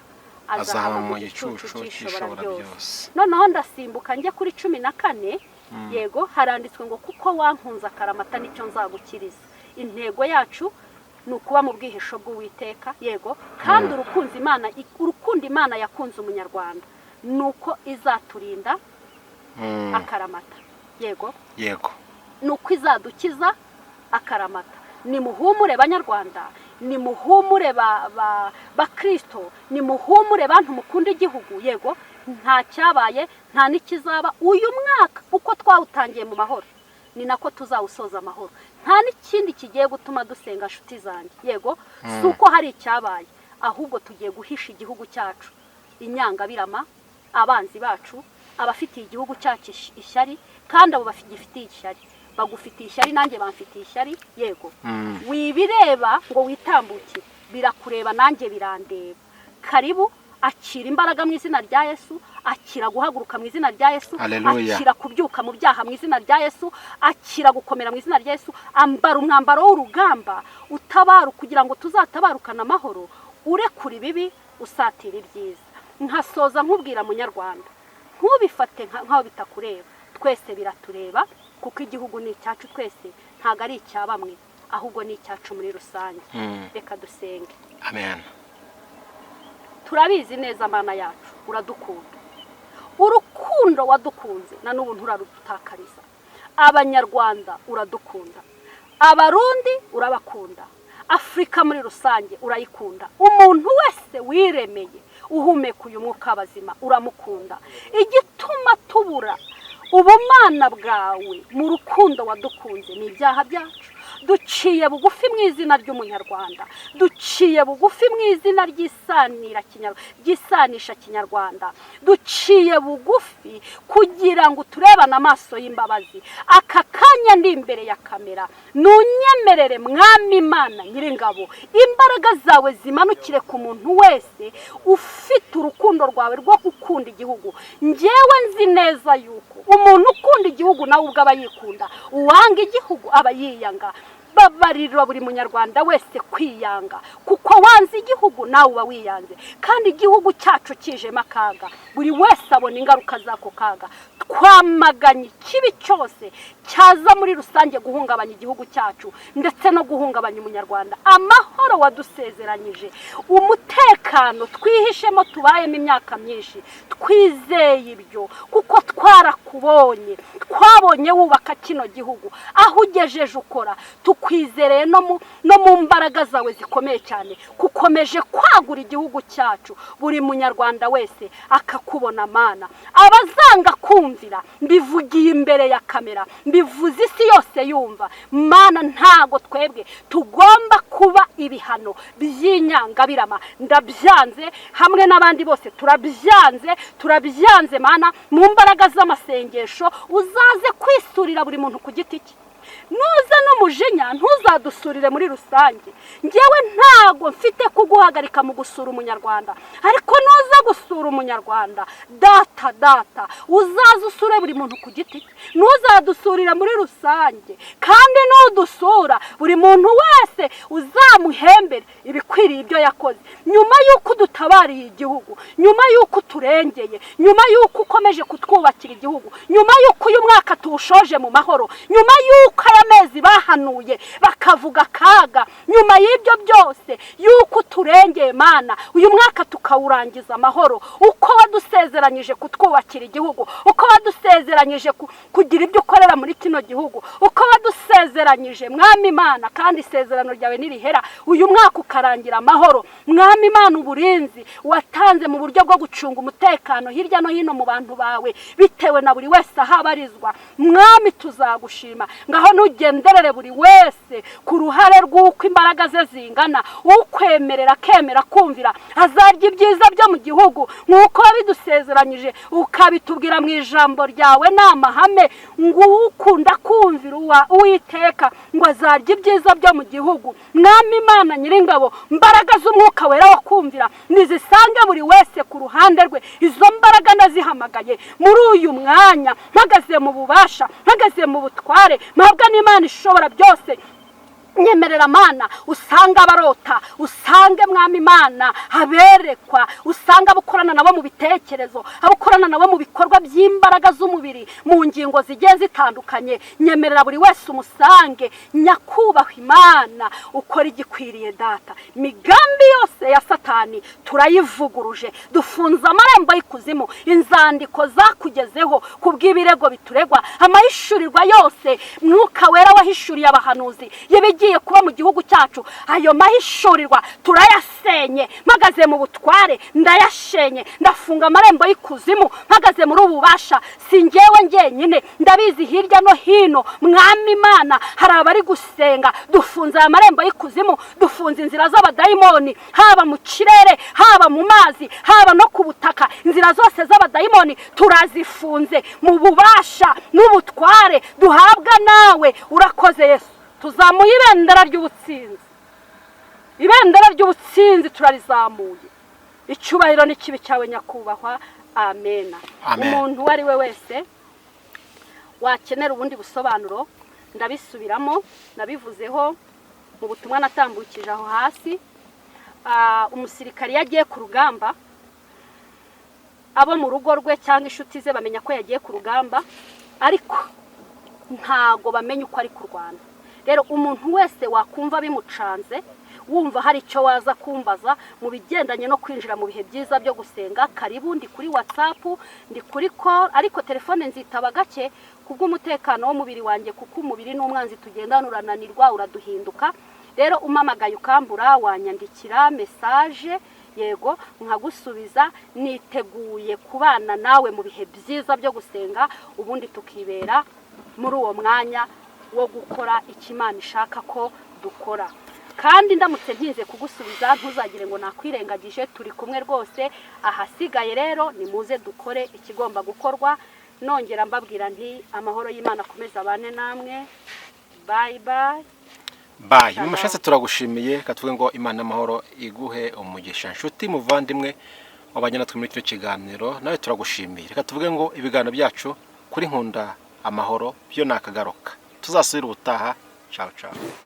azahama mu gicucu cy'Ishobora byose." Noneho ndasimbuka njye kuri 14, yego, haranditswe ngo: "Kuko wankunze akaramata nicyo nzagukiriza." Intego yacu ni ukuba mu bwihisho bw'Uwiteka, yego, kandi urukundo Imana yakunze umunyarwanda ni uko izaturinda akaramata, yego, ni uko izadukiza akaramata. Nimuhumure banyarwanda, nimuhumure ba bakristo, nimuhumure bantu mukunda igihugu, yego, nta cyabaye, nta n'ikizaba. Uyu mwaka uko twawutangiye mu mahoro ni nako tuzawusoza amahoro. Nta n'ikindi kigiye gutuma dusenga, nshuti zanjye, yego, si uko hari icyabaye, ahubwo tugiye guhisha igihugu cyacu inyangabirama, abanzi bacu, abafitiye igihugu cyacu ishyari. Kandi abo bagifitiye ishyari bagufitiye ishyari, nanjye bamfitiye ishyari, yego. Wibireba ngo witambukire, birakureba nanjye birandeba. Karibu, akira imbaraga mu izina rya Yesu, akira guhaguruka mu izina rya Yesu, Haleluya. akira kubyuka mu byaha mu izina rya Yesu, akira gukomera mu izina rya Yesu. Ambara umwambaro w'urugamba, utabara kugira ngo tuzatabarukane amahoro, urekura ibibi, usatira ibyiza. Nkasoza nkubwira munyarwanda, ntubifate nk'aho bitakureba. Twese biratureba, kuko igihugu ni icyacu twese, ntabwo ari icya bamwe, ahubwo ni icyacu muri rusange. Reka dusenge. Amen. Turabizi neza, Mana yacu, uradukunda. Urukundo wadukunze na n'ubu nturarudutakariza. Abanyarwanda uradukunda. Abarundi urabakunda, Afurika muri rusange urayikunda, umuntu wese wiremeye uhumeka uyu mwuka w'abazima uramukunda. Igituma tubura ubumana bwawe mu rukundo wadukunze ni ibyaha byacu. Duciye bugufi mu izina ry'umunyarwanda, duciye bugufi mu izina ry'isanisha kinyarwanda, duciye bugufi kugira ngo turebane amaso y'imbabazi. Aka kanya ndi imbere ya kamera, nunyemerere Mwami Imana Nyiringabo, imbaraga zawe zimanukire ku muntu wese ufite urukundo rwawe rwo gukunda igihugu. Njyewe nzi neza yuko umuntu ukunda igihugu nawe ubwo aba yikunda, uwanga igihugu aba yiyanga. Babarira buri munyarwanda wese kwiyanga, kuko wanze igihugu nawe uba wiyanze, kandi igihugu cyacu kijemo akaga, buri wese abona ingaruka z'ako kaga. Twamaganye ikibi cyose cyaza muri rusange guhungabanya igihugu cyacu ndetse no guhungabanya umunyarwanda. Amahoro wadusezeranyije, umutekano twihishemo tubayemo imyaka myinshi, twizeye ibyo kuko twarakubonye, twabonye wubaka kino gihugu, aho ugejeje ukora, tukwizereye no mu mbaraga zawe zikomeye cyane, kukomeje kwagura igihugu cyacu, buri munyarwanda wese akakubona Mana. Abazanga kumvira mbivugiye imbere ya kamera, mbivuze isi yose yumva, Mana ntago twebwe tugomba kuba ibihano by'inyangabirama. Ndabyanze hamwe n'abandi bose, turabyanze, turabyanze Mana. Mu mbaraga z'amasengesho uzaze kwisurira buri muntu ku giti cye, nuza n'umujinya ntuzadusurire muri rusange. Njyewe ntago mfite kuguhagarika mu gusura umunyarwanda, ariko nuza gusura umunyarwanda, data data, uzaze usure buri muntu ku giti cye, ntuzadusurire muri rusange. Kandi nudusura buri muntu wese uzamuhembere ibikwiriye ibyo yakoze, nyuma y'uko udutabariye igihugu, nyuma y'uko uturengeye, nyuma y'uko ukomeje kutwubakira igihugu, nyuma y'uko uyu mwaka tuwushoje mu mahoro, nyuma y'uko aya mezi bahanuye bakavuga akaga, nyuma y'ibyo byose y'uko uturengeye Mana, uyu mwaka tukawurangiza amahoro, uko wadusezeranyije kutwubakira igihugu, uko wadusezeranyije kugira ibyo ukorera muri kino gihugu, uko wadusezeranyije Mwami Imana, kandi isezerano ryawe nirihera, uyu mwaka ukarangira amahoro. Mwami Imana, uburinzi watanze mu buryo bwo gucunga umutekano hirya no hino mu bantu bawe, bitewe na buri wese aho abarizwa, Mwami tuzagushima. Ngaho nugenderere buri wese ku ruhare rw'uko imbaraga ze zingana, ukwemerera akemera kumvira azarya ibyiza byo mu gihugu nk'uko wabidusezeranyije ukabitubwira mu ijambo ryawe n'amahame, ngo ukunda kumvira Uwiteka ngo azarya ibyiza byo mu gihugu. Mwami Imana Nyiringabo, mbaraga z'umwuka wera wo kumvira nizisange buri wese ku ruhande rwe. Izo mbaraga ndazihamagaye muri uyu mwanya, mpagaze mu bubasha, mpagaze mu butware mpabwa n'Imana ishobora byose. Nyemerera Mana usanga abarota, usange Mwami Imana aberekwa, usanga abukorana nabo mu bitekerezo, abukorana nabo mu bikorwa by'imbaraga z'umubiri mu ngingo zigiye zitandukanye. Nyemerera buri wese umusange, nyakubahwa Imana ukora igikwiriye Data. Imigambi yose ya Satani turayivuguruje, dufunze amarembo y'ikuzimu, inzandiko zakugezeho kubw'ibirego bituregwa, amahishurirwa yose Mwuka Wera wahishuriye abahanuzi y'ibigiye kuba mu gihugu cyacu, ayo mahishurirwa turayasenye. Mpagaze mu butware ndayashenye, ndafunga amarembo y'ikuzimu, mpagaze muri ububasha. Si njyewe njyenyine, ndabizi hirya no hino Mwami Imana hari abari gusenga. Dufunze aya marembo y'ikuzimu, dufunze inzira z'abadayimoni, haba mu kirere, haba mu mazi, haba no ku butaka. Inzira zose z'abadayimoni turazifunze mu bubasha n'ubutware duhabwa nawe. Urakoze Yesu. Tuzamuye ibendera ry'ubutsinzi, ibendera ry'ubutsinzi turarizamuye. Icyubahiro n'ikibi cyawe nyakubahwa. Amena. Umuntu uwo ari we wese wakenera ubundi busobanuro, ndabisubiramo, nabivuzeho mu butumwa natambukije aho hasi. Umusirikari iyo agiye ku rugamba, abo mu rugo rwe cyangwa inshuti ze bamenya ko yagiye ku rugamba, ariko ntago bamenya uko ari kurwana. Rero umuntu wese wakumva bimucanze, wumva hari icyo waza kumbaza mu bigendanye no kwinjira mu bihe byiza byo gusenga, karibu. Ndi kuri WhatsApp, ndi kuri call, ariko telefone nzitaba gake. Kubw'umutekano w'umubiri wanjye, kuko umubiri n'umwanzi tugendana, urananirwa, uraduhinduka. Rero umamagaye ukambura, wanyandikira message, yego, nkagusubiza. Niteguye kubana nawe mu bihe byiza byo gusenga, ubundi tukibera muri uwo mwanya wo gukora icyo Imana ishaka ko dukora. Kandi ndamutse ntinze kugusubiza, ntuzagire ngo nakwirengagije, turi kumwe rwose. Ahasigaye rero nimuze dukore ikigomba gukorwa. Nongera mbabwira nti amahoro y'Imana akomeze abane namwe. Bye bye. Bye. Shalom. Mama Chance, turagushimiye. Reka tuvuge ngo Imana amahoro iguhe umugisha. Nshuti muvandimwe wabanye natwe muri kino kiganiro, nawe turagushimiye. Reka tuvuge ngo ibiganiro byacu kuri Nkunda Amahoro byo ni akagaruka, tuzasubira ubutaha. Ciao ciao.